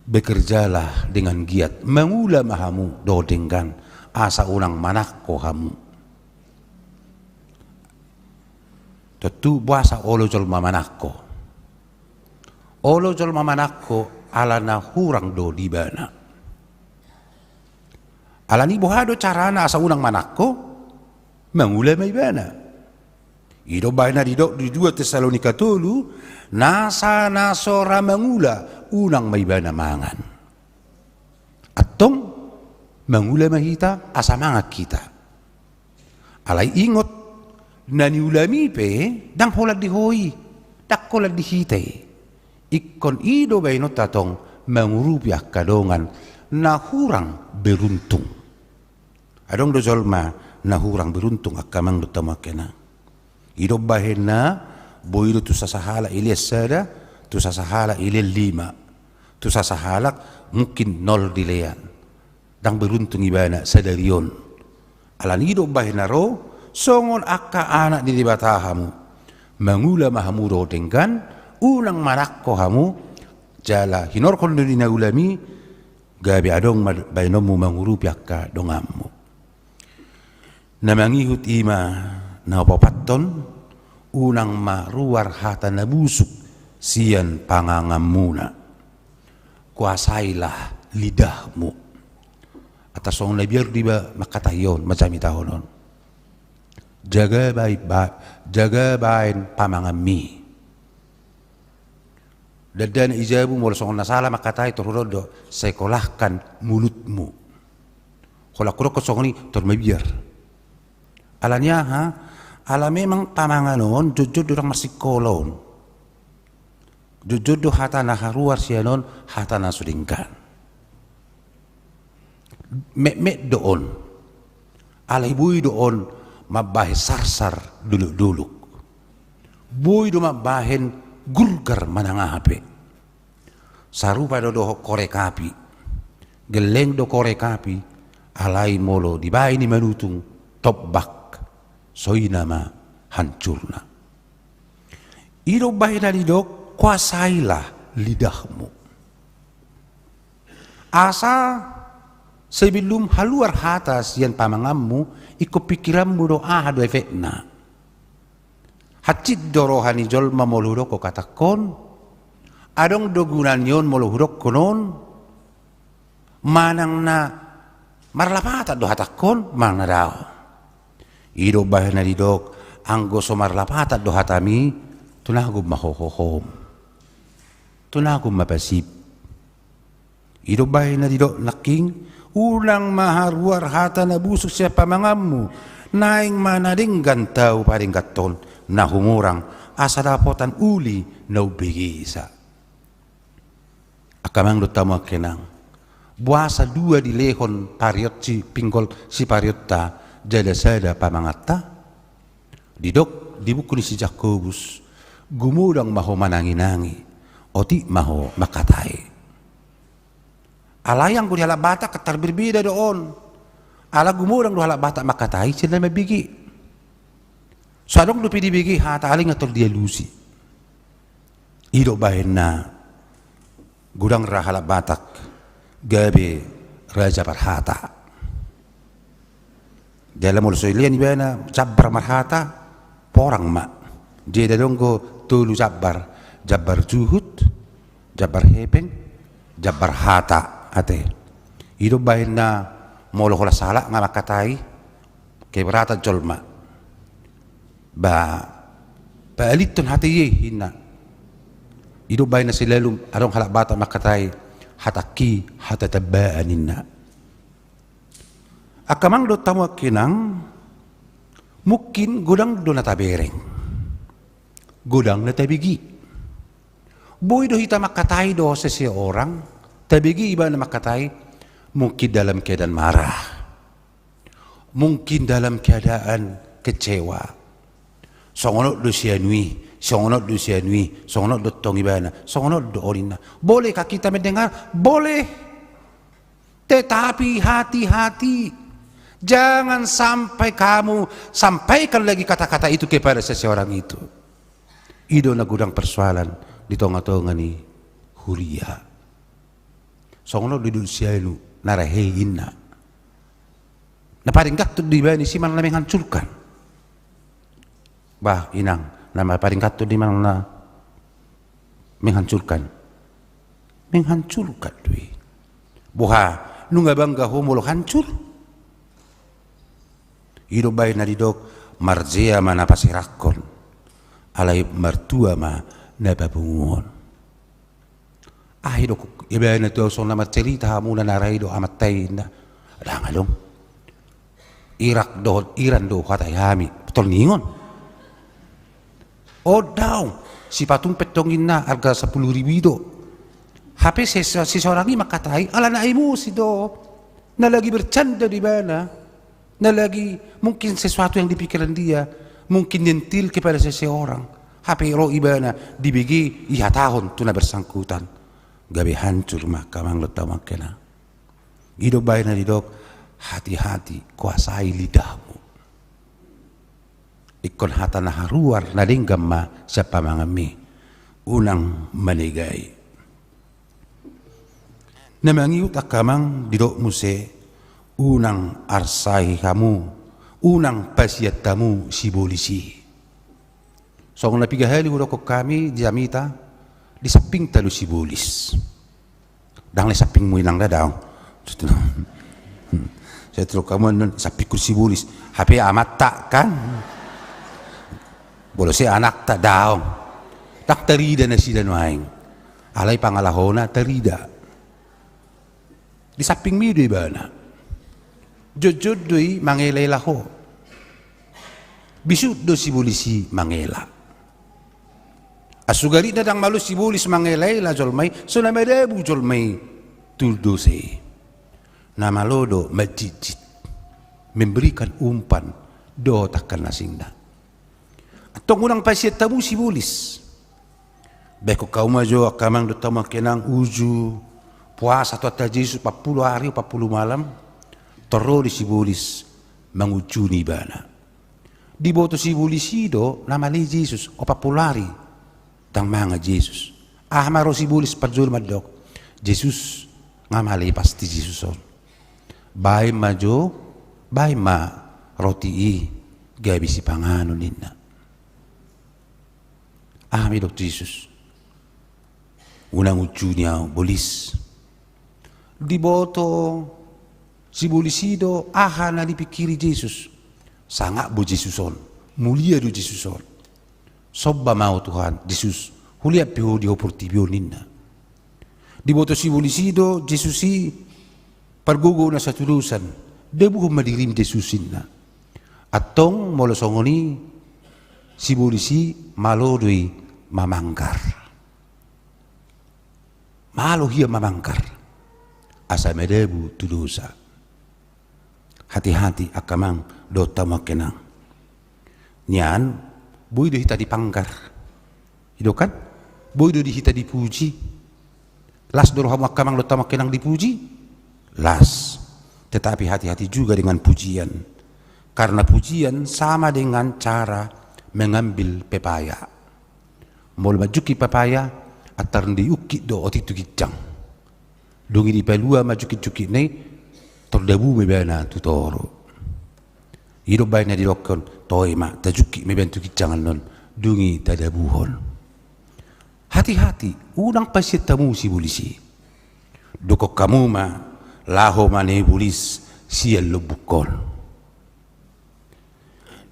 bekerjalah dengan giat, mangula ma hamu dohot denggan, asa unang manangko hamu. Tontu boasa olo jolma manangko? Olo jolma manangko ala na hurang do di ibana. Alani boha do carana asa unang manangko? Mangula ma ibana. I do umbahen na didok di dua Tesalonika tolu, nasa na so ra mangula, unang ma ibana mangan. Antong, mangula ma hita asa mangan hita. Alai ingot, na niulami pe, dang holan di ho i, dang holan di hita i. Ingkon i do baenonta tong mangurupi angka dongan na hurang beruntung. Adong do jolma na hurang beruntung angka amang dohot hamu angka inang. I do umbahenna, boi do tu sasahalak ilean sada, tu sasahalak ilean lima, tu sasahalak mungkin nol dilean. Dang beruntung ibana sadari on. Alani i do umbahenna ro, songon angka anak ni Debata hamu. Mangula ma hamu dohot denggan, unang manangko hamu, jala hinorhon do di na ulamu i, gabe adong ma baenonmu mangurupi angka donganmu. Na mangihut i ma na hupaopathon, unang ma ruar hata na busuk sian panganganmuna. Kuasailah lidahmu. Ata songon na biar do iba mangkatai on, manjamitahon on. Jaga baen, ba-, jaga baen pamanganmi. Dandana i jabu molo songon na sala mangkatai, tor hudok do, sekolahkan mulutmu. Holan hudokkon songon i, tor mabiar. Alani aha? Ala memang pamangan on jotjot do dang marsikola on. Jotjot do hata na haruar sian on, hata na so denggan. Metmet do on. Alai boi do on mambahen sarsar dolokdolok. Boi do mambahen gurgar manang aha pe. Sarupa do dohot korek api. Gelleng do korek api, alai molo dibahen i manutung, tombak, soina ma hancurna. I do umbahen na didok, kuasailah lidahmu. Asa sebelum haluar hata sian pamanganmu, ingkon pikiranmu do aha do efekna. Hansit do roha ni jolma molo hudokkon hatangkon, adong do guna ni on molo hudokkon on, manang na marlapatan do hatangkon, manang na daong. I do umbahen na didok, anggo so marlapatan do hatami, tunagon ma ho hohom. Tunagon ma pasip. I do umbahen na didok nangkin, unang ma haruar hata na busuk sian pamanganmu, naeng ma na denggan tau padengganhon, na humurang, asa dapotan uli na umbegesa. Angka amang dohot hamu angka inang. Boasa dua dilehon pariot sipinggol siparionta jala sada pamanganta? Didok di buku ni si Jakobus, gumodang ma ho mananginangi, otik ma ho mangkatai. Alai anggo di halak Batak kan tarberbeda do on. Ala gumodang do halak Batak mangkatai sian na mambege. So adong dope dibege hata, alai nga tol dialusi. I do bahenna godang ra halak Batak gabe raja parhata. Jala molo so ilean ibana jambar marhata, porang ma. Jadi adong do tolu jambar: jambar juhut, jambar hepeng, jambar hata, ate. I do bahenna molo holan sahalak nga mangkatai, keberatan jolma. Ba, paaliphon hata i, inna. I do bahenna selalu adong halak Batak mangkatai, hatangki hata tambaan, inna. Angka amang dohot hamu angka inang, mungkin godang do na tabereng, godang na tabege. Boi do hita mangkatai dohot seseorang, tabege ibana mangkatai, mungkin dalam keadaan marah, mungkin dalam keadaan kecewa. Songon on do si anu i, songon on do si anu i, songon on do tong ibana, songon on do on, inna. Bolehkah kita mendengar? Boleh. Tetapi hati-hati, jangan sampai kamu sampaikan lagi kata-kata itu kepada seseorang itu. I do na godang persoalan di tonga-tonga ni huria. Songon on do didok si anu, na ra he, inna. Na paling gatot do ibana i si manang na menghancurkan. Bah, inang, na paling gatot do i manang na menghancurkan. Menghancurkan do i. Boha, nunga bangga ho molo hancur? I do bahen na didok, marjea ma na paserakhon, alai martua ma na papunguhon. Aha i do ibana tu au songon na marcerita hamu na, na ra i do amanta i, inna. Dang adong. Irak dohot Iran do huhatai hami. Tol ningon. O daong, sipatu pe tong, inna, arga sampulu ribu i do. Hape si, si, si seorang i mangkatai, ala na emosi do. Na lagi bercanda do ibana. Na lagi mungkin sesuatu yang dipikirkan dia, mungkin nyentil kepada seseorang. Hape ro ibana dibege, ihatahon tu na bersangkutan. Gabe hancur ma angka amang dohot hamu angka inang. I do bahen na didok, hati-hati, kuasai lidahmu. Ingkon hata na haruar na denggan ma sian pamanganmi. Unang manegai. Na mangihut angka amang didok muse, unang arsai hamu, unang pasiat hamu sibolis i. Songon na piga hali hudokkon hami di jamita, di sampingta do sibolis. Dang di sampingmu inang da, daong. Saya terus kamu di sampingku sibolis. Hape amanta kan. Bolose anakta, daong. Dang tarida nasida nuaeng. Alai pangalahona tarida. Di sampingmi do ibana. Jotjot do i mangelaela ho. Bisuk do sibolis i mangela. Asugaritna dang malo sibolis mangelaela jolma i, so na madabu jolma i tu dosa i. Na malo do manjitjit, memberikan umpan dohot angka na asingna. Antong unang pasiat hamu sibolis. Baen hamu ma jo angka amang dohot hamu angka inang, uju puasa Tuhanta Jesus opat puluh hari, opat puluh malam, tor ro do sibolis mangunjuni ibana. Diboto sibolis i do na male Jesus, opat puluh hari dang mangan Jesus. Aha ma ro sibolis parjolo mandok, Jesus, nga male pasti Jesus on. Baen ma jo, baen ma roti i gabe sipanganon, ninna. Aha ma didok Jesus? Unang unjuni ahu, bolis. Diboto sibolis i do aha na dipingkiri Jesus. Sangap bo Jesus on, mulia do Jesus on. Somba ma ho Tuhan Jesus, hulean pe ho di portibi on, ninna. Diboto sibolis i do Jesus i pargogo na satudosan, dabuhon ma dirim Jesus, ninna. Antong molo songon i sibolis i, malo do i mamanggar. Malo hia mamanggar asa madabu tu dosa. Hati-hati angka amang dohot hamu angka inang. Nian, boi do hita dipanggar. I do kan? Boi do di hita dipuji. Las do rohamu angka amang dohot hamu angka inang dipuji? Las. Tetapi hati-hati juga dengan pujian. Karena pujian sama dengan cara mengambil pepaya. Molo manjungkit pepaya, antar diungkit do otik tu ginjang. Dung i dipalua manjungkit-jungkit na i, tardabu ma ibana tu toru. I do umbahen na didokkon, toe ma, tajungkit ma ibana tu ginjang annon, dung i tadabuhon. Hati-hati, unang pasiat hamu sibolis i. Dungkon hamu ma, laho ma na i bolis sian lombuk on.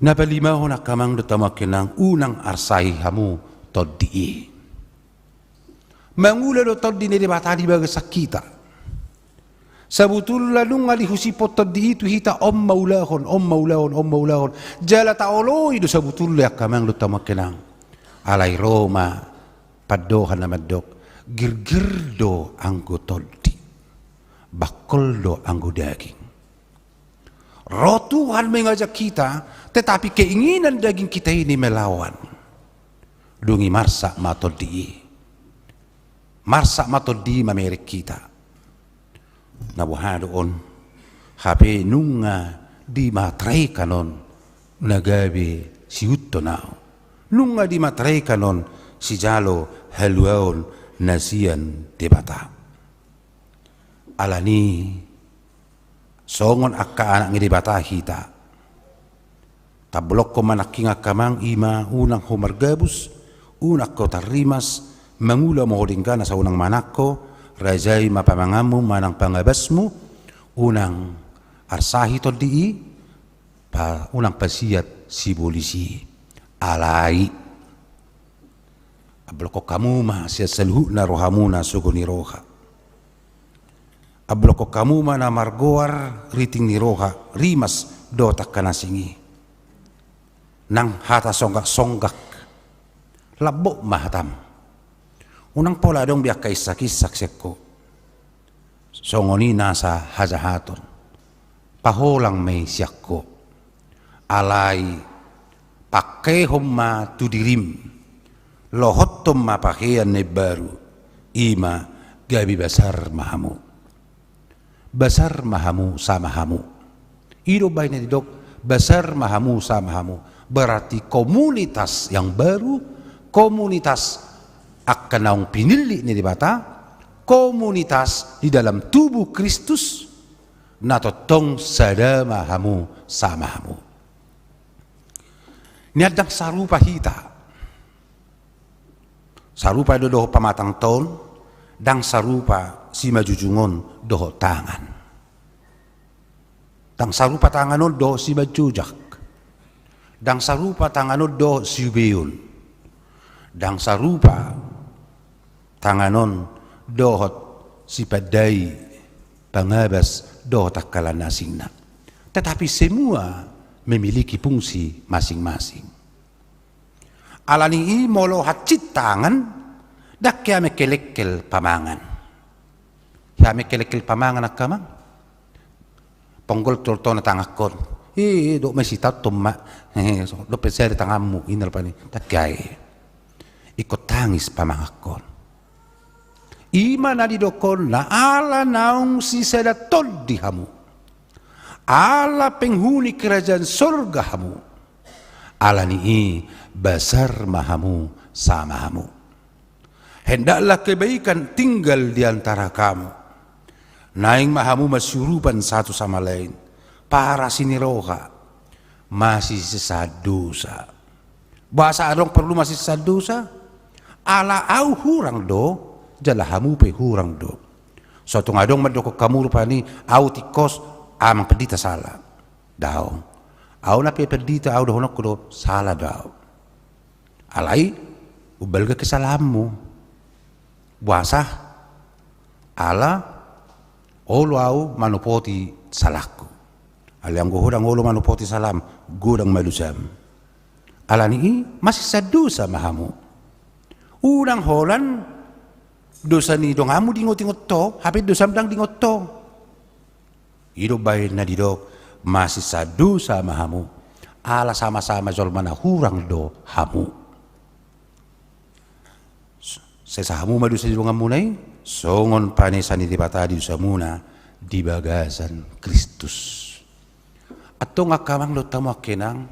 Na palimahon angka amang dohot hamu angka inang, unang arsahi hamu tondi i. Mangula do tondi ni Debata di bagasan hita. Sabotulna nunga dihusipon tondi i tu hita, on ma ulahon, on ma ulahon, on ma ulahon. Jala taoloi do sabotulna angka amang dohot hamu angka inang. Alai ro ma pandohan na mandok, girgir do anggo tondi, bangkol do anggo daging. Roh Tuhan mengajak kita, tetapi keinginan daging kita ini melawan. Dung i marsak ma tondi i. Marsak ma tondi i mamereng hita. Na boha do on, hape nunga dimateraikan on na gabe siihuthon ahu. Nunga dimateraikan on sijalo haluaon na sian Debata. Alani i, songon angka anak ni Debata hita. Tabolongkon ma nangkin angka amang, i ma unang ho margabus, unang ho tarrimas, mangula ma ho denggan asa unang manang ho, rajai ma pamanganmu manang pangabasmu, unang arsahi tondi i, pa, unang pasiat sibolis i. Alai, amblongkon hamu ma sian saluhutna rohamuna sogo ni roha. Amblongkon hamu ma na margoar riting ni roha, rimas dohot angka na asing i. Nang hata songgak-songgak, lambok ma hatam. Unang pola adong be angka insak-insak sian ho. Songon i nasa hajahaton, paholang ma i sian ho. Alai, pangkehon ma tu dirim, lohothon ma pahean na imbaru, i ma gabe basar ma hamu. Basar ma hamu sama hamu. I do umbahen na didok, basar ma hamu sama hamu. Berarti komunitas yang baru, komunitas angka naung pinillit ni Debata, komunitas di dalam tubuh Kristus, na tongtong sada ma hamu sama hamu. Nian ndang sarupa hita. Sarupa do dohot pamatangta on, ndang sarupa simanjujung on dohot tangan. Ndang sarupa tangan on dohot simanjojak. Ndang sarupa tangan on dohot siubeon. Ndang sarupa tangan on dohot sipandai, pangabas dohot angka na asingna. Tetapi semua memiliki fungsi masing-masing. Alani i molo hansit tangan, ndang hea mengkelengkel pamangan. Hea mengkelengkel pamangan angka amang. Ponggol toltona tanganhon. He, dok ma sitaothon ma. He, so, dope sada tanganmu, inna rupani. Ndang hea. Ingkon tangis pamanganhon. I ma na didokkonna ala naung sisada tondi hamu. Ala penghuni kerajaan sorga hamu. Alani i basar ma hamu sama hamu. Hendaklah kebaikan tinggal di antara kamu. Naeng ma hamu masiurupan satu sama lain. Parasi ni roha. Masisesaan dosa. Boasa adong porlu masisesaan dosa? Ala ahu hurang do, jala hamu pe hurang do. So tung adong mandokkon hamu rupani, ahu tingkos, amang pendita sala. Daong. Ahu na pe pendita, ahu dohononku do, sala do ahu. Alai, umbalga kesalaanmu. Boasa? Ala, olo ahu manopoti salangku. Alai anggo ho ndang olo manopoti salam, godang ma dosam. Alani i, masisesaan dosa ma hamu. Unang holan, dosa ni donganmu diingot-ingot ho, hape dosam ndang diingot ho. I do baen na didok, masisesaan dosa ma hamu. Ala sama-sama jolma na hurang do hamu. Sesa hamu ma dosa ni donganmuna i, songon panesa ni Debata di dosamuna di bagasan Kristus. Antong angka amang dohot hamu angka inang,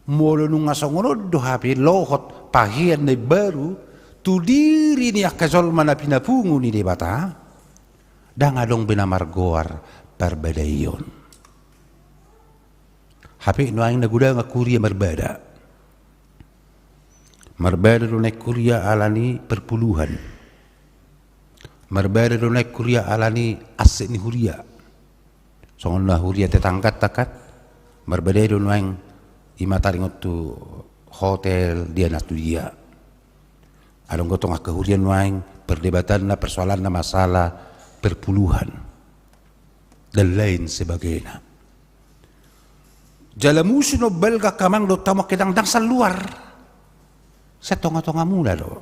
Molo nunga songon on do hape lohot pahean na imbaru tu diri ni angka jolma na pinapungu ni Debata, ndang adong be na margoar parbadaion. Hape nuaeng na godang angka huria marbada. Marbada do nuaeng huria ala ni perpuluhan. Marbada do nuaeng huria ala ni aset ni huria. Songon na huria tetangga takat, marbada do nuaeng ima taringot tu hotel, dia na tu dia. Adong do tong angka huria nuaeng perdebatanna, persoalanna masalah perpuluhan dan lain sebagainya. Jala musu na umbalga angka amang dohot hamu angka inang, ndang saluar. Sian tonga-tongamuna do.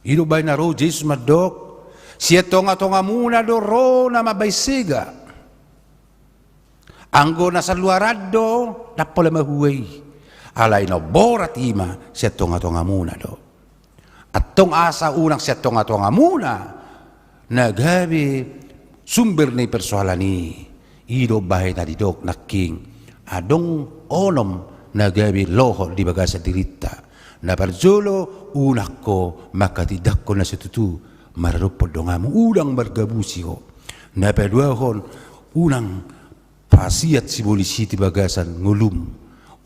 I do umbahen na ro Jesus mandok, sian tonga-tongamuna do ro na mambahen sega. Anggo na saluaran do ndang pola mahua i. Alai na umborat ima sian tonga-tongamuna do. Antong asa unang sian tonga-tongamuna na gabe sumber ni persoalan i. I do umbahen na didok nangkin, adong onom na gabe lohot di bagasan dirinta. Na parjolo, unang ho manghatindanghon na so tutu maradophon donganmu, unang margabusi ho. Na paduahon, unang pasiat sibolis i di bagasan ngolum.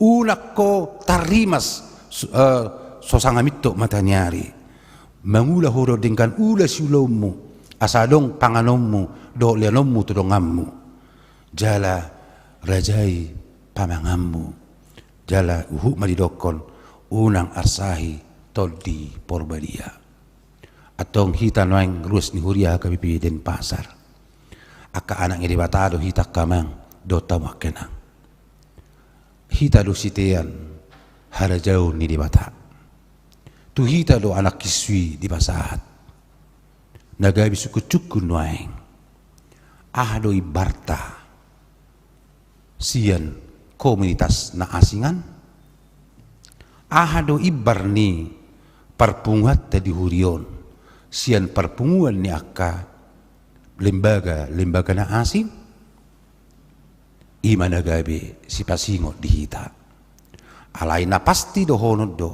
Unang ho tarrimas so, eh, so sanga mintok mataniari. Mangula ho dohot denggan, ula siulaonmu, asa adong panganonmu dohot leanonmu tu donganmu. Jala rajai pamanganmu. Jala huhut ma didokhon, unang arsahi Tondi Porbadia. Antong hita nuaeng ruas ni huria H K B P Denpasar. Angka anak ni Debata do hita angka amang dohot hamu angka inang. Hita do sitean harajaon ni Debata. Tu hita do anak kisui dipasahat. Na gabe sungkun-sungkun nuaeng. Aha do imbarta sian komunitas na asing an? Aha do imbar ni parpunguanta di huria on sian parpunguan ni angka lembaga-lembaga na asing? Ima na gabe sipasingot di hita. Alai na pasti dohonon do,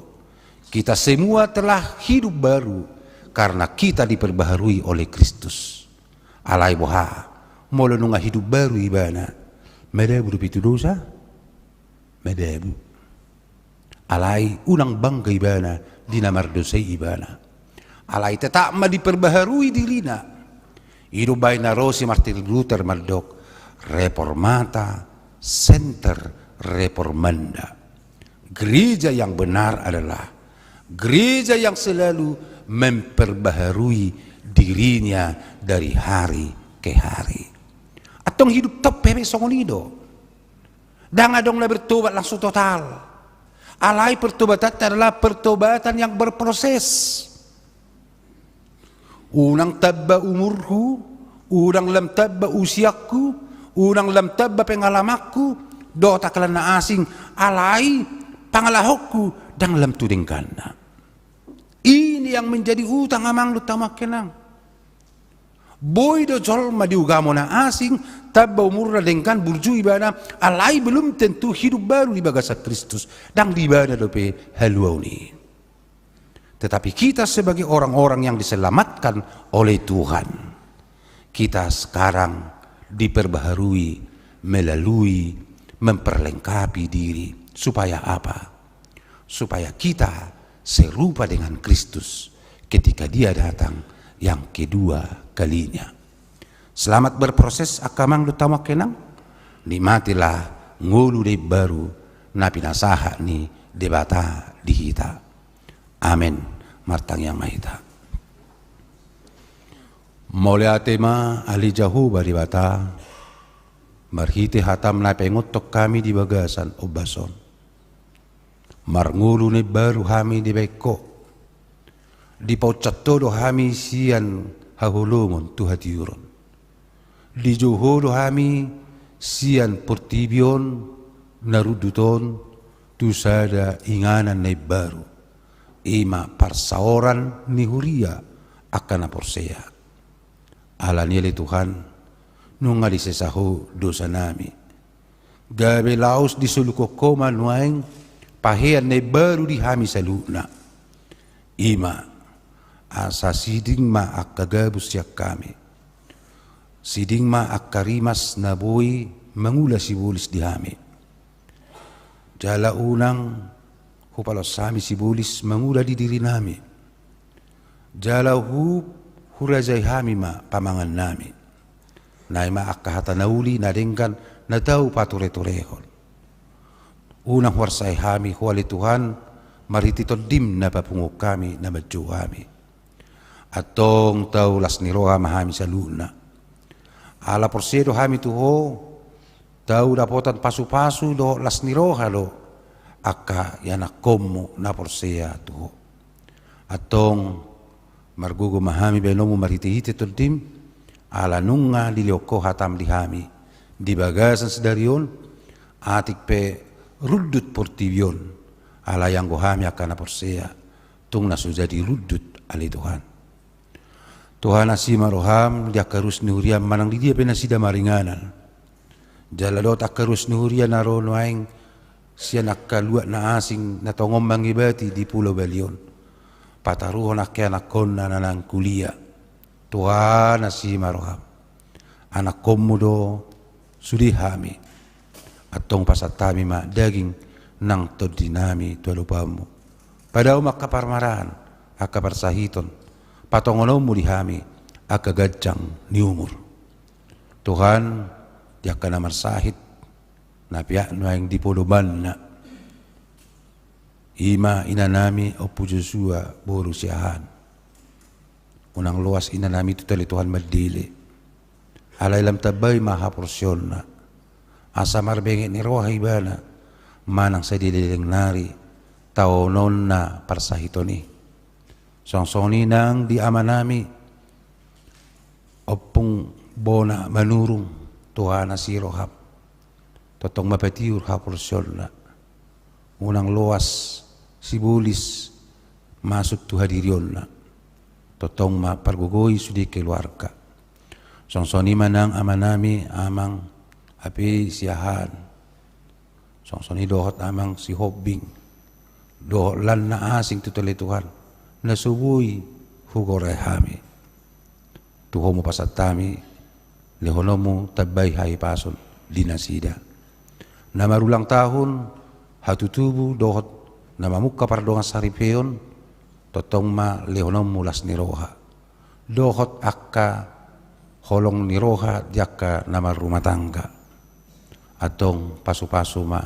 kita semua telah hidup baru karena kita diperbaharui oleh Kristus. Alai boha, molo nunga hidup baru ibana, madabu dope tu dosa? Madabu. Alai unang bangga ibana di na mardosa i ibana. Alai tetap ma diperbaharui dirina. I do umbahen na ro si Martin Luther mandok, reformata semper reformanda. Gereja yang benar adalah gereja yang selalu memperbaharui dirinya dari hari ke hari. Antong hidup top pe songon i do. Ndang adong na bertobat langsung total. Alai pertobatanta adalah pertobatan yang berproses. Unang tamba umurhu, unang lam tamba usiangku, unang lam tamba pengalamanku dohot angka na asing, alai pangalahonku ndang lam tu dengganna. Ini yang menjadi utang amang dohot hamu angka inang. Boi do jolma di ugamo na asing, tamba umurna denggan burju ibana, alai belum tentu hidup baru di bagasan Kristus. Ndang di ibana dope haluaon i. Tetapi kita sebagai orang-orang yang diselamatkan oleh Tuhan, kita sekarang diperbaharui melalui memperlengkapi diri. Supaya apa? Supaya kita serupa dengan Kristus ketika Dia datang yang kedua kalinya. Selamat berproses angka amang dohot hamu angka inang. Nikmatilah ngolu na imbaru na pinasahat ni Debata di hita. Amen. Martangiang ma hita. Mauliate ma ale Jahowa Debata, marhite hataM na paingothon hami di bagasan ombas on. Marngolu na imbaru hami dibaen Ho. Dipauncat Ho do hami sian haholomon tu hatiuron. Dijou Ho do hami sian portibi on na rundut on tu sada inganan na imbaru, i ma parsaoran ni huria angka na porsea. Alani i ale Tuhan, nunga disesa Ho dosanami. Gabe laos disolukhon Ho ma nuaeng pahean na imbaru di hami saluhutna. I ma, asa siding ma angka gabus sian hami. Siding ma angka rimas na boi mangula sibolis di hami. Jala unang hupaloas hami sibolis mangula di dirinami. Jala hu-, hurajai hami ma pamangannami. Na i ma angka hata na uli na denggan na tau patureturehon. Unang huarsai hami Ho ale Tuhan, marhite Tondim na papunguhon hami na manjou hami. Antong tau las ni roha ma hami saluhutna. Ala porsea do hami tu Ho, tau dapotan pasupasu dohot las ni roha do angka ianakhonmu na porsea tu Ho. Antong margogo ma hami baenonmu marhitehite Tondim, ala nunga dilehon Ho hatam di hami di bagasan sadari on, atik pe rundut portibi on, ala ianggo hami angka na porsea, tung na so jadi rundut ale Tuhan. Tuhan, asi ma roham di angka ruas ni huriam manang di dia pe nasida maringanan. Jala dohot angka ruas ni huria na ro nuaeng sian angka luat na asing na tongon mangebati di Pulo Bali on. Pataruhon angka anakhonna na naeng kuliah. Tuhan, asi ma roham. Anakhonmu do sude hami. Antong pasahat hami ma daging nang tondinami tu adopanmu. Padao ma angka parmaraan, angka parsahiton, patongononmu di hami angka ganjang ni umur. Tuhan, di angka na marsahit, na peak nuaeng di podomanna. I ma inanami Ompu Josua boru Siahaan. Unang loas inanami tutu ale Tuhan mandele. Alai lam tambai ma haporseaonna. Asa marbenget ni roha ibana manang sai dileleng nari taononna parsahiton i. Songon i nang di amanami Ompung Bona Manurung, Tuhan, asi roham. Tongtong ma patiur haporseaonna. Unang loas sibolis masuk tu hadirionna. Tongtong ma pargogoi sude keluarga. Songon i ma nang amanami Amang Api Siahaan. Songon i dohot Amang Sihombing. Dohot lan na asing tutu ale Tuhan. Na so boi hugorai hami. Tu Ho ma pasahat hami, lehononmu tambai hahipason di nasida. Na marulang tahun, hatutubu dohot na mamungka pardongan saripeon, tongtong ma lehononmu las ni roha. Dohot angka holong ni roha di angka na marrumah tangga. Antong pasupasu ma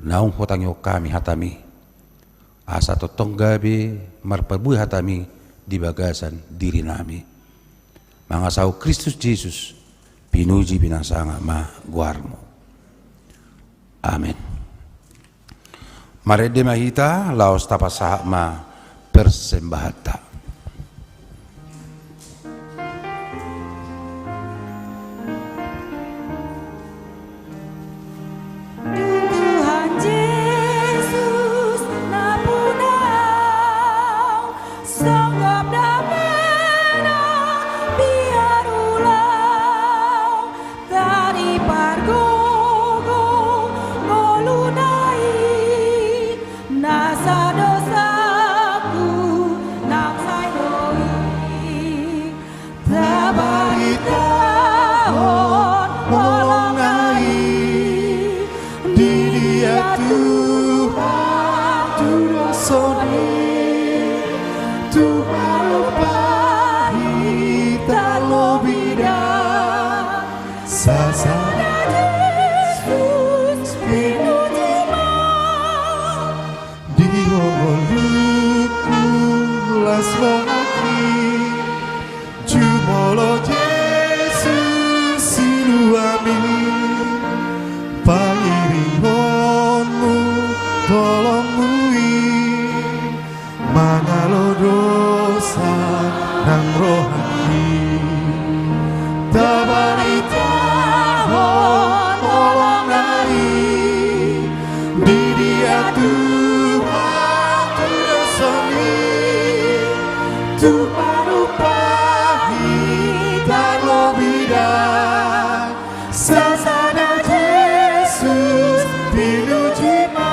naung hutangihon hami hatami. Asa tongtong gabe marparbue hatami di bagasan dirinami. Mangasahon Kristus Jesus, pinuji pinasangap ma goarmu. Amen. Marende ma hita, laos tapasahat ma persembahanta. Tuhan Jesus, nampuna au, songgop damena, biar ulaon, taripargogoi ngoluna i, nasa dosaku nang Pinuji ma.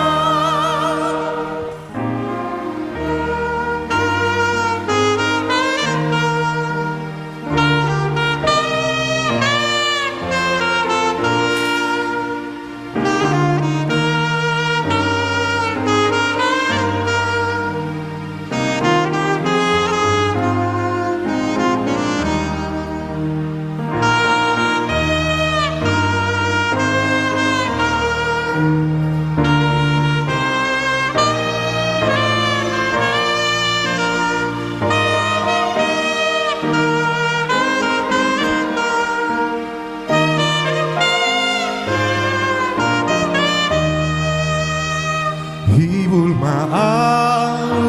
Hibul ma ahu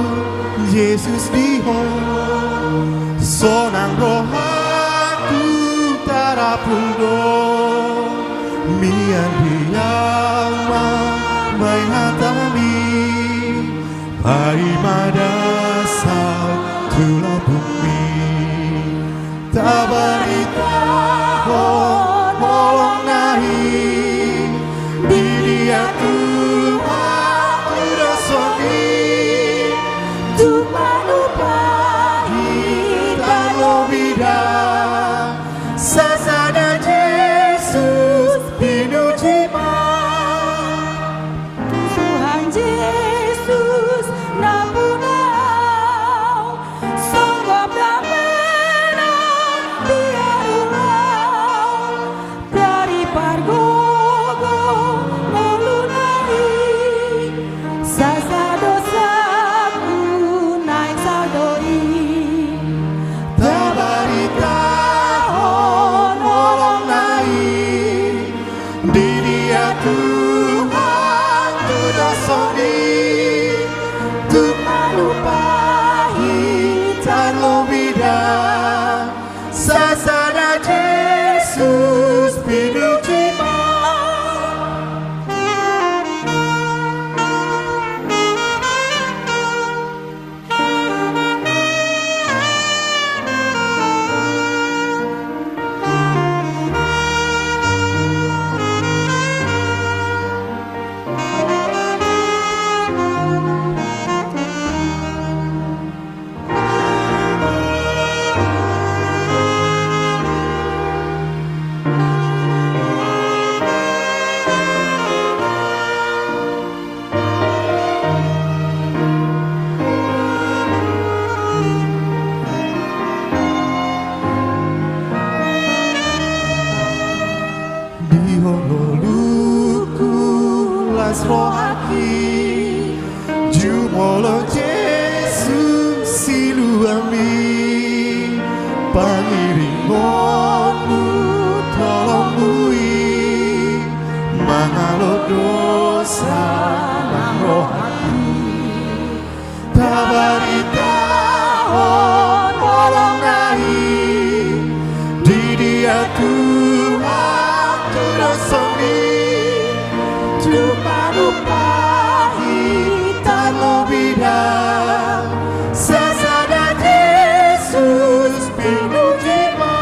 Jesus di Ho, sonang rohangku tarapul do, mian di Ama baen hatami, paima dasam tu lambungmi. Tabaritahon holongna i, di dia Tuhan tu dosa i, tung manumpahi tarlobi da, sasada Jesus pinuji ma. Tuhan Jesus nampuna au, songgop damena di ahu, dari pargogo ngoluna i, sasada dosangku naeng salpu do i. Tabaritahon holongna i, di dia Tuhan tu dosa i, tung manumpahi tarlobi da, sasada Jesus pinuji ma. Di ho ngolungku las rohangki, jumolo Jesus siluanmi, pangiringonmu tolongmu i, mangalo dosa nang rohangki. Tabaritahon holongna i, di dia Tuhan tu dosa i, tung manumpahi tarlobi da, sasada Jesus pinuji ma.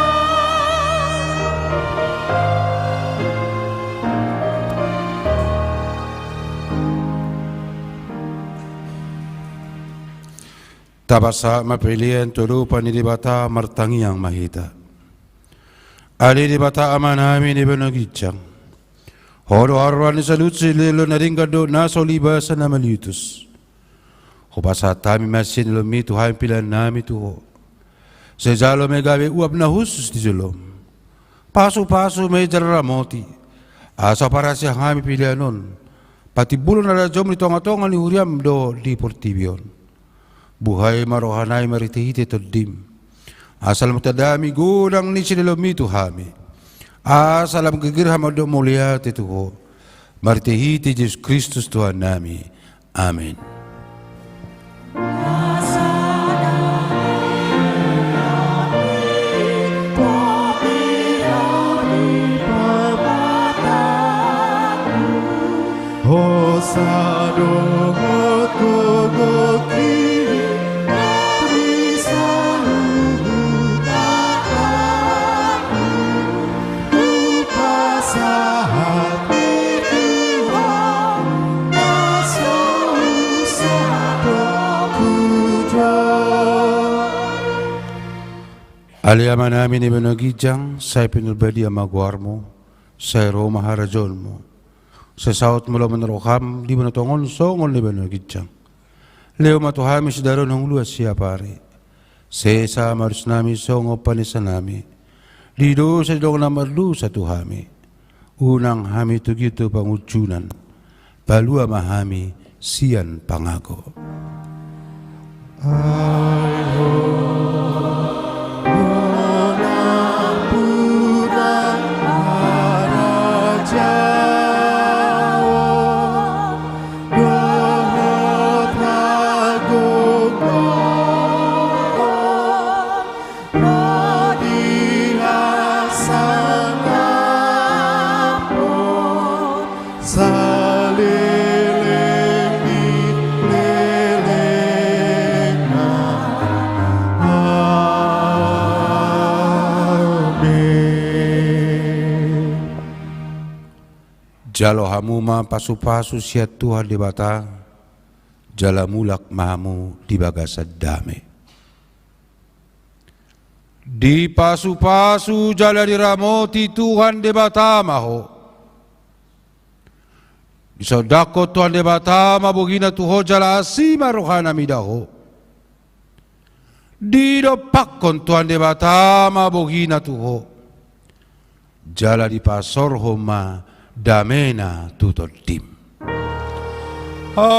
Tapasahat ma pelean tu adopan ni Debata, martangiang ma hita. Ale Debata Amanami na di banua ginjang, Ho do haroroan ni saluhut silehon na denggan dohot na so libasa na maliutus. Hupasahat hami ma sian joloMi tu hami peleannami tu Ho. Sai jalo ma i gabe uap na hushus di joloM. Pasupasu ma i jala ramoti, asa parasian hami pelean on, patimbulhon harajaonMu di tongatonga ni huriaM dohot di portibi on. Buhai ma rohanami marhitehite TondiM, asa lam tadami godang ni silehonMi tu hami, asa lam girgir hami mandok mauliate tu Ho, marhitehite Jesus Kristus Tuhannami. Amen. Ale Amanami na di banua ginjang, sai pinarbadia ma goarMu, sai ro ma harajaonMu, sai saut ma lomo ni rohaM di banua tonga on songon na di banua ginjang. Lehon ma tu hami sadari on hangoluan siapari. Sesa ma dosannami songon panesanami di dosa ni dongan na mardosa tu hami. Unang hami togihon tu pangunjunan. Palua ma hami sian pangago. Ai Ho do nampuna harajaon dohot hagogoon, ro di hasangapon saleleng ni lelengna. Amen. Jalo hamu ma pasupasu sian Tuhan Debata, jala mulak ma hamu di bagasan dame. Dipasupasu jala diramoti Tuhan Debata ma ho. Disondangkon Tuhan Debata ma bogina tu ho jala asi ma rohana mida ho. Didompakkon Tuhan Debata ma bogina tu ho. Jala dipasorhon ma damena tu tondim. Amen.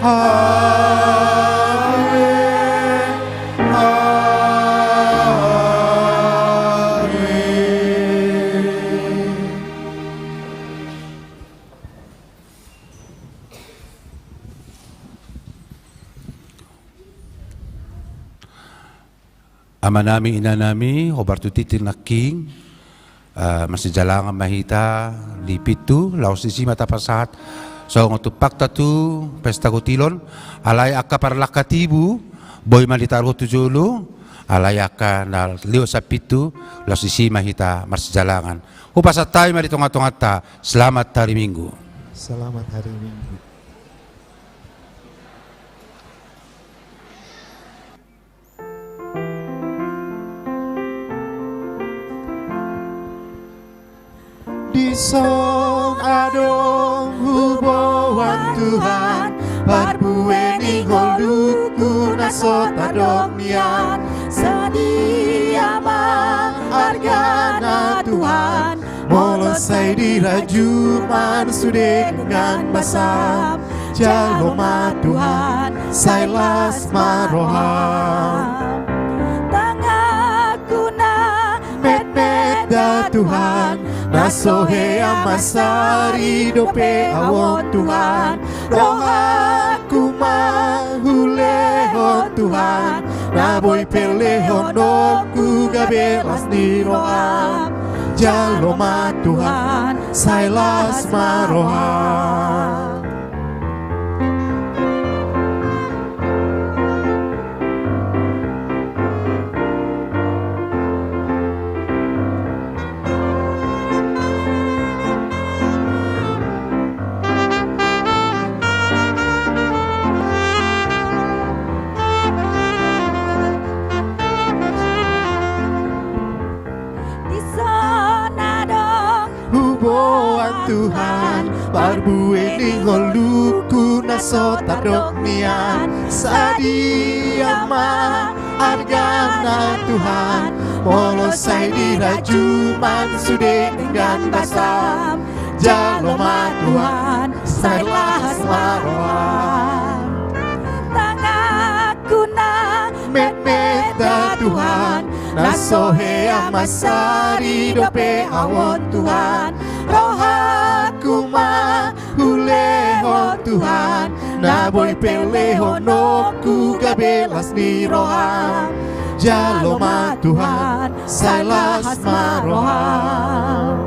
Amen. Amen. Amanami, inanami, hombar tu tingting nangkin, eh, marsijalangan ma hita di pintu, laos disi ma tapasahat songon tumpakta tu pesta gotilon, alai angka parlangkat ibu, boi ma ditaruhon tu jolo, alai angka na lewat sian pintu, laos disi ma hita marsijalangan. Hupasahat hami ma di tongatonganta, selamat hari Minggu. Selamat hari Minggu. Dison adong huboan Tuhan, parbue ni ngolungku na so tardok nian. Sadia ma argana Tuhan, molo sai dirajum sude dengan basam. Jalo ma Tuhan, sai las ma roham. Tanganku na metmet da Tuhan, na so hea mansari dope ahu on Tuhan. Rohangku ma hulehon Tuhan, na boi pelehononku gabe las ni roham. Jalo ma Tuhan, sai las ma roham. Dison adong huboan Tuhan, parbue ni ngolungku na so tardok nian. Sadia ma argana Tuhan, molo sai dirajum sude dengan basam. Jalo ma Tuhan, sai las ma roham. Tanganku na metmet da Tuhan, na so hea mansari dope ahu on Tuhan. Rohangku ma hulehon Tuhan, na boi pelehononku gabe las ni roham. Jalo ma Tuhan, sai las ma roham.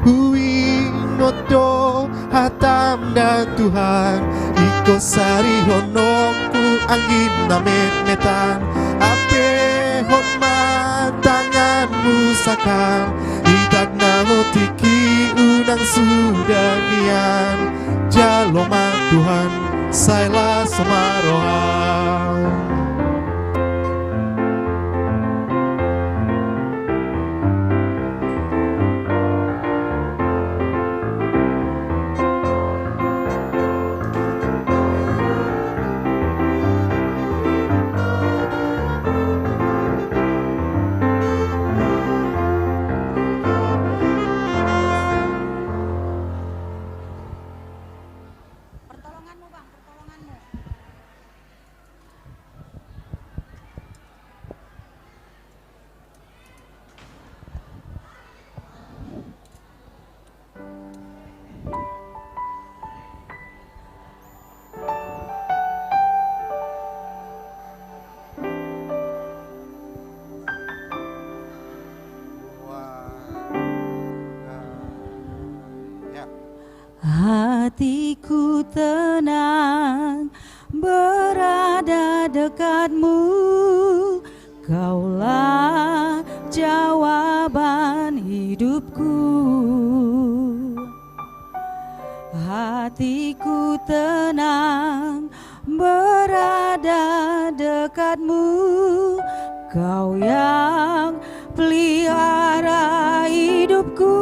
Huingot do hatam da Tuhan, ingkon sarihononku anggi na metmetan. Ampehon ma tanganmu sakam, idak na tingki unang suda nian. Jalo ma Tuhan, sai las ma roham. Hatiku tenang berada dekat-Mu, Kaulah jawaban hidupku. Hatiku tenang berada dekat-Mu, Kau yang pelihara hidupku.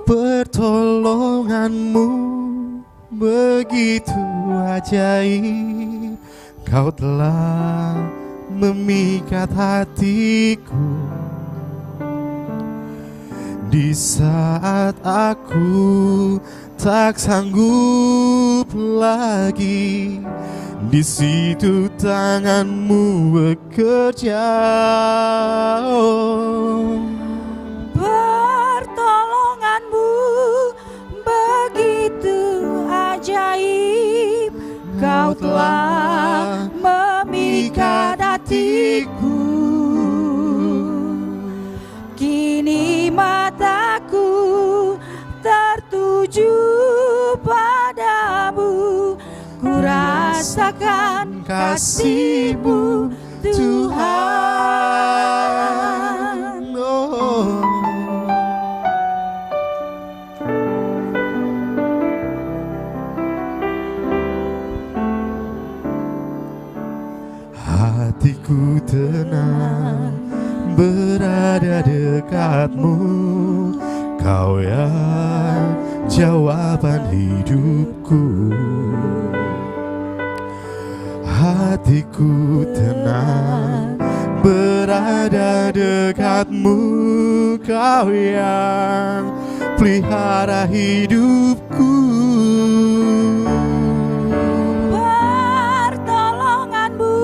Pertolongan-Mu begitu ajaib, Kau telah memikat hatiku. Di saat aku tak sanggup lagi, di situ tangan-Mu bekerja. Oh. Pertolongan-Mu begitu ajaib, Kau telah memikat hatiku. Kini mataku tertuju pada-Mu, ku rasakan kasih-Mu, Tuhan. Oh. Hatiku tenang berada dekat-Mu, Kau yang jawaban hidupku. Hatiku tenang berada dekat-Mu, Kau yang pelihara hidupku. Pertolongan-Mu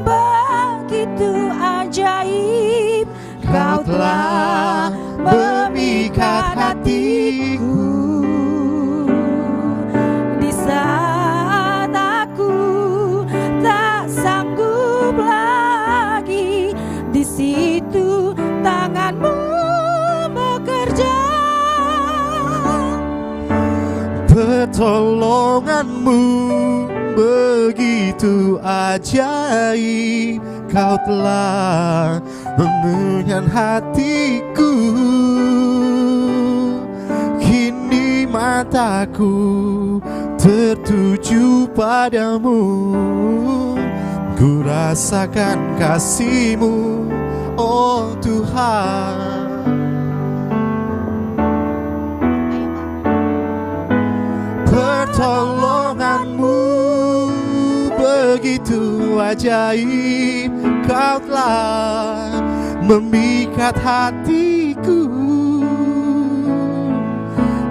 begitu ajaib, Kau telah memikat hatiku. Di saat aku tak sanggup lagi, di situ tangan-Mu bekerja. Pertolongan-Mu begitu ajaib, Kau telah mengenyangkan hatiku. Kini mataku tertuju pada-Mu, ku rasakan kasih-Mu, oh Tuhan. Pertolongan-Mu begitu ajaib, Kau telah memikat hatiku.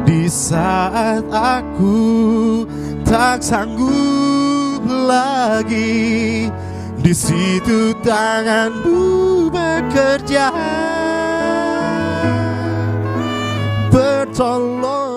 Di saat aku tak sanggup lagi, di situ tangan-Mu bekerja. Pertolongan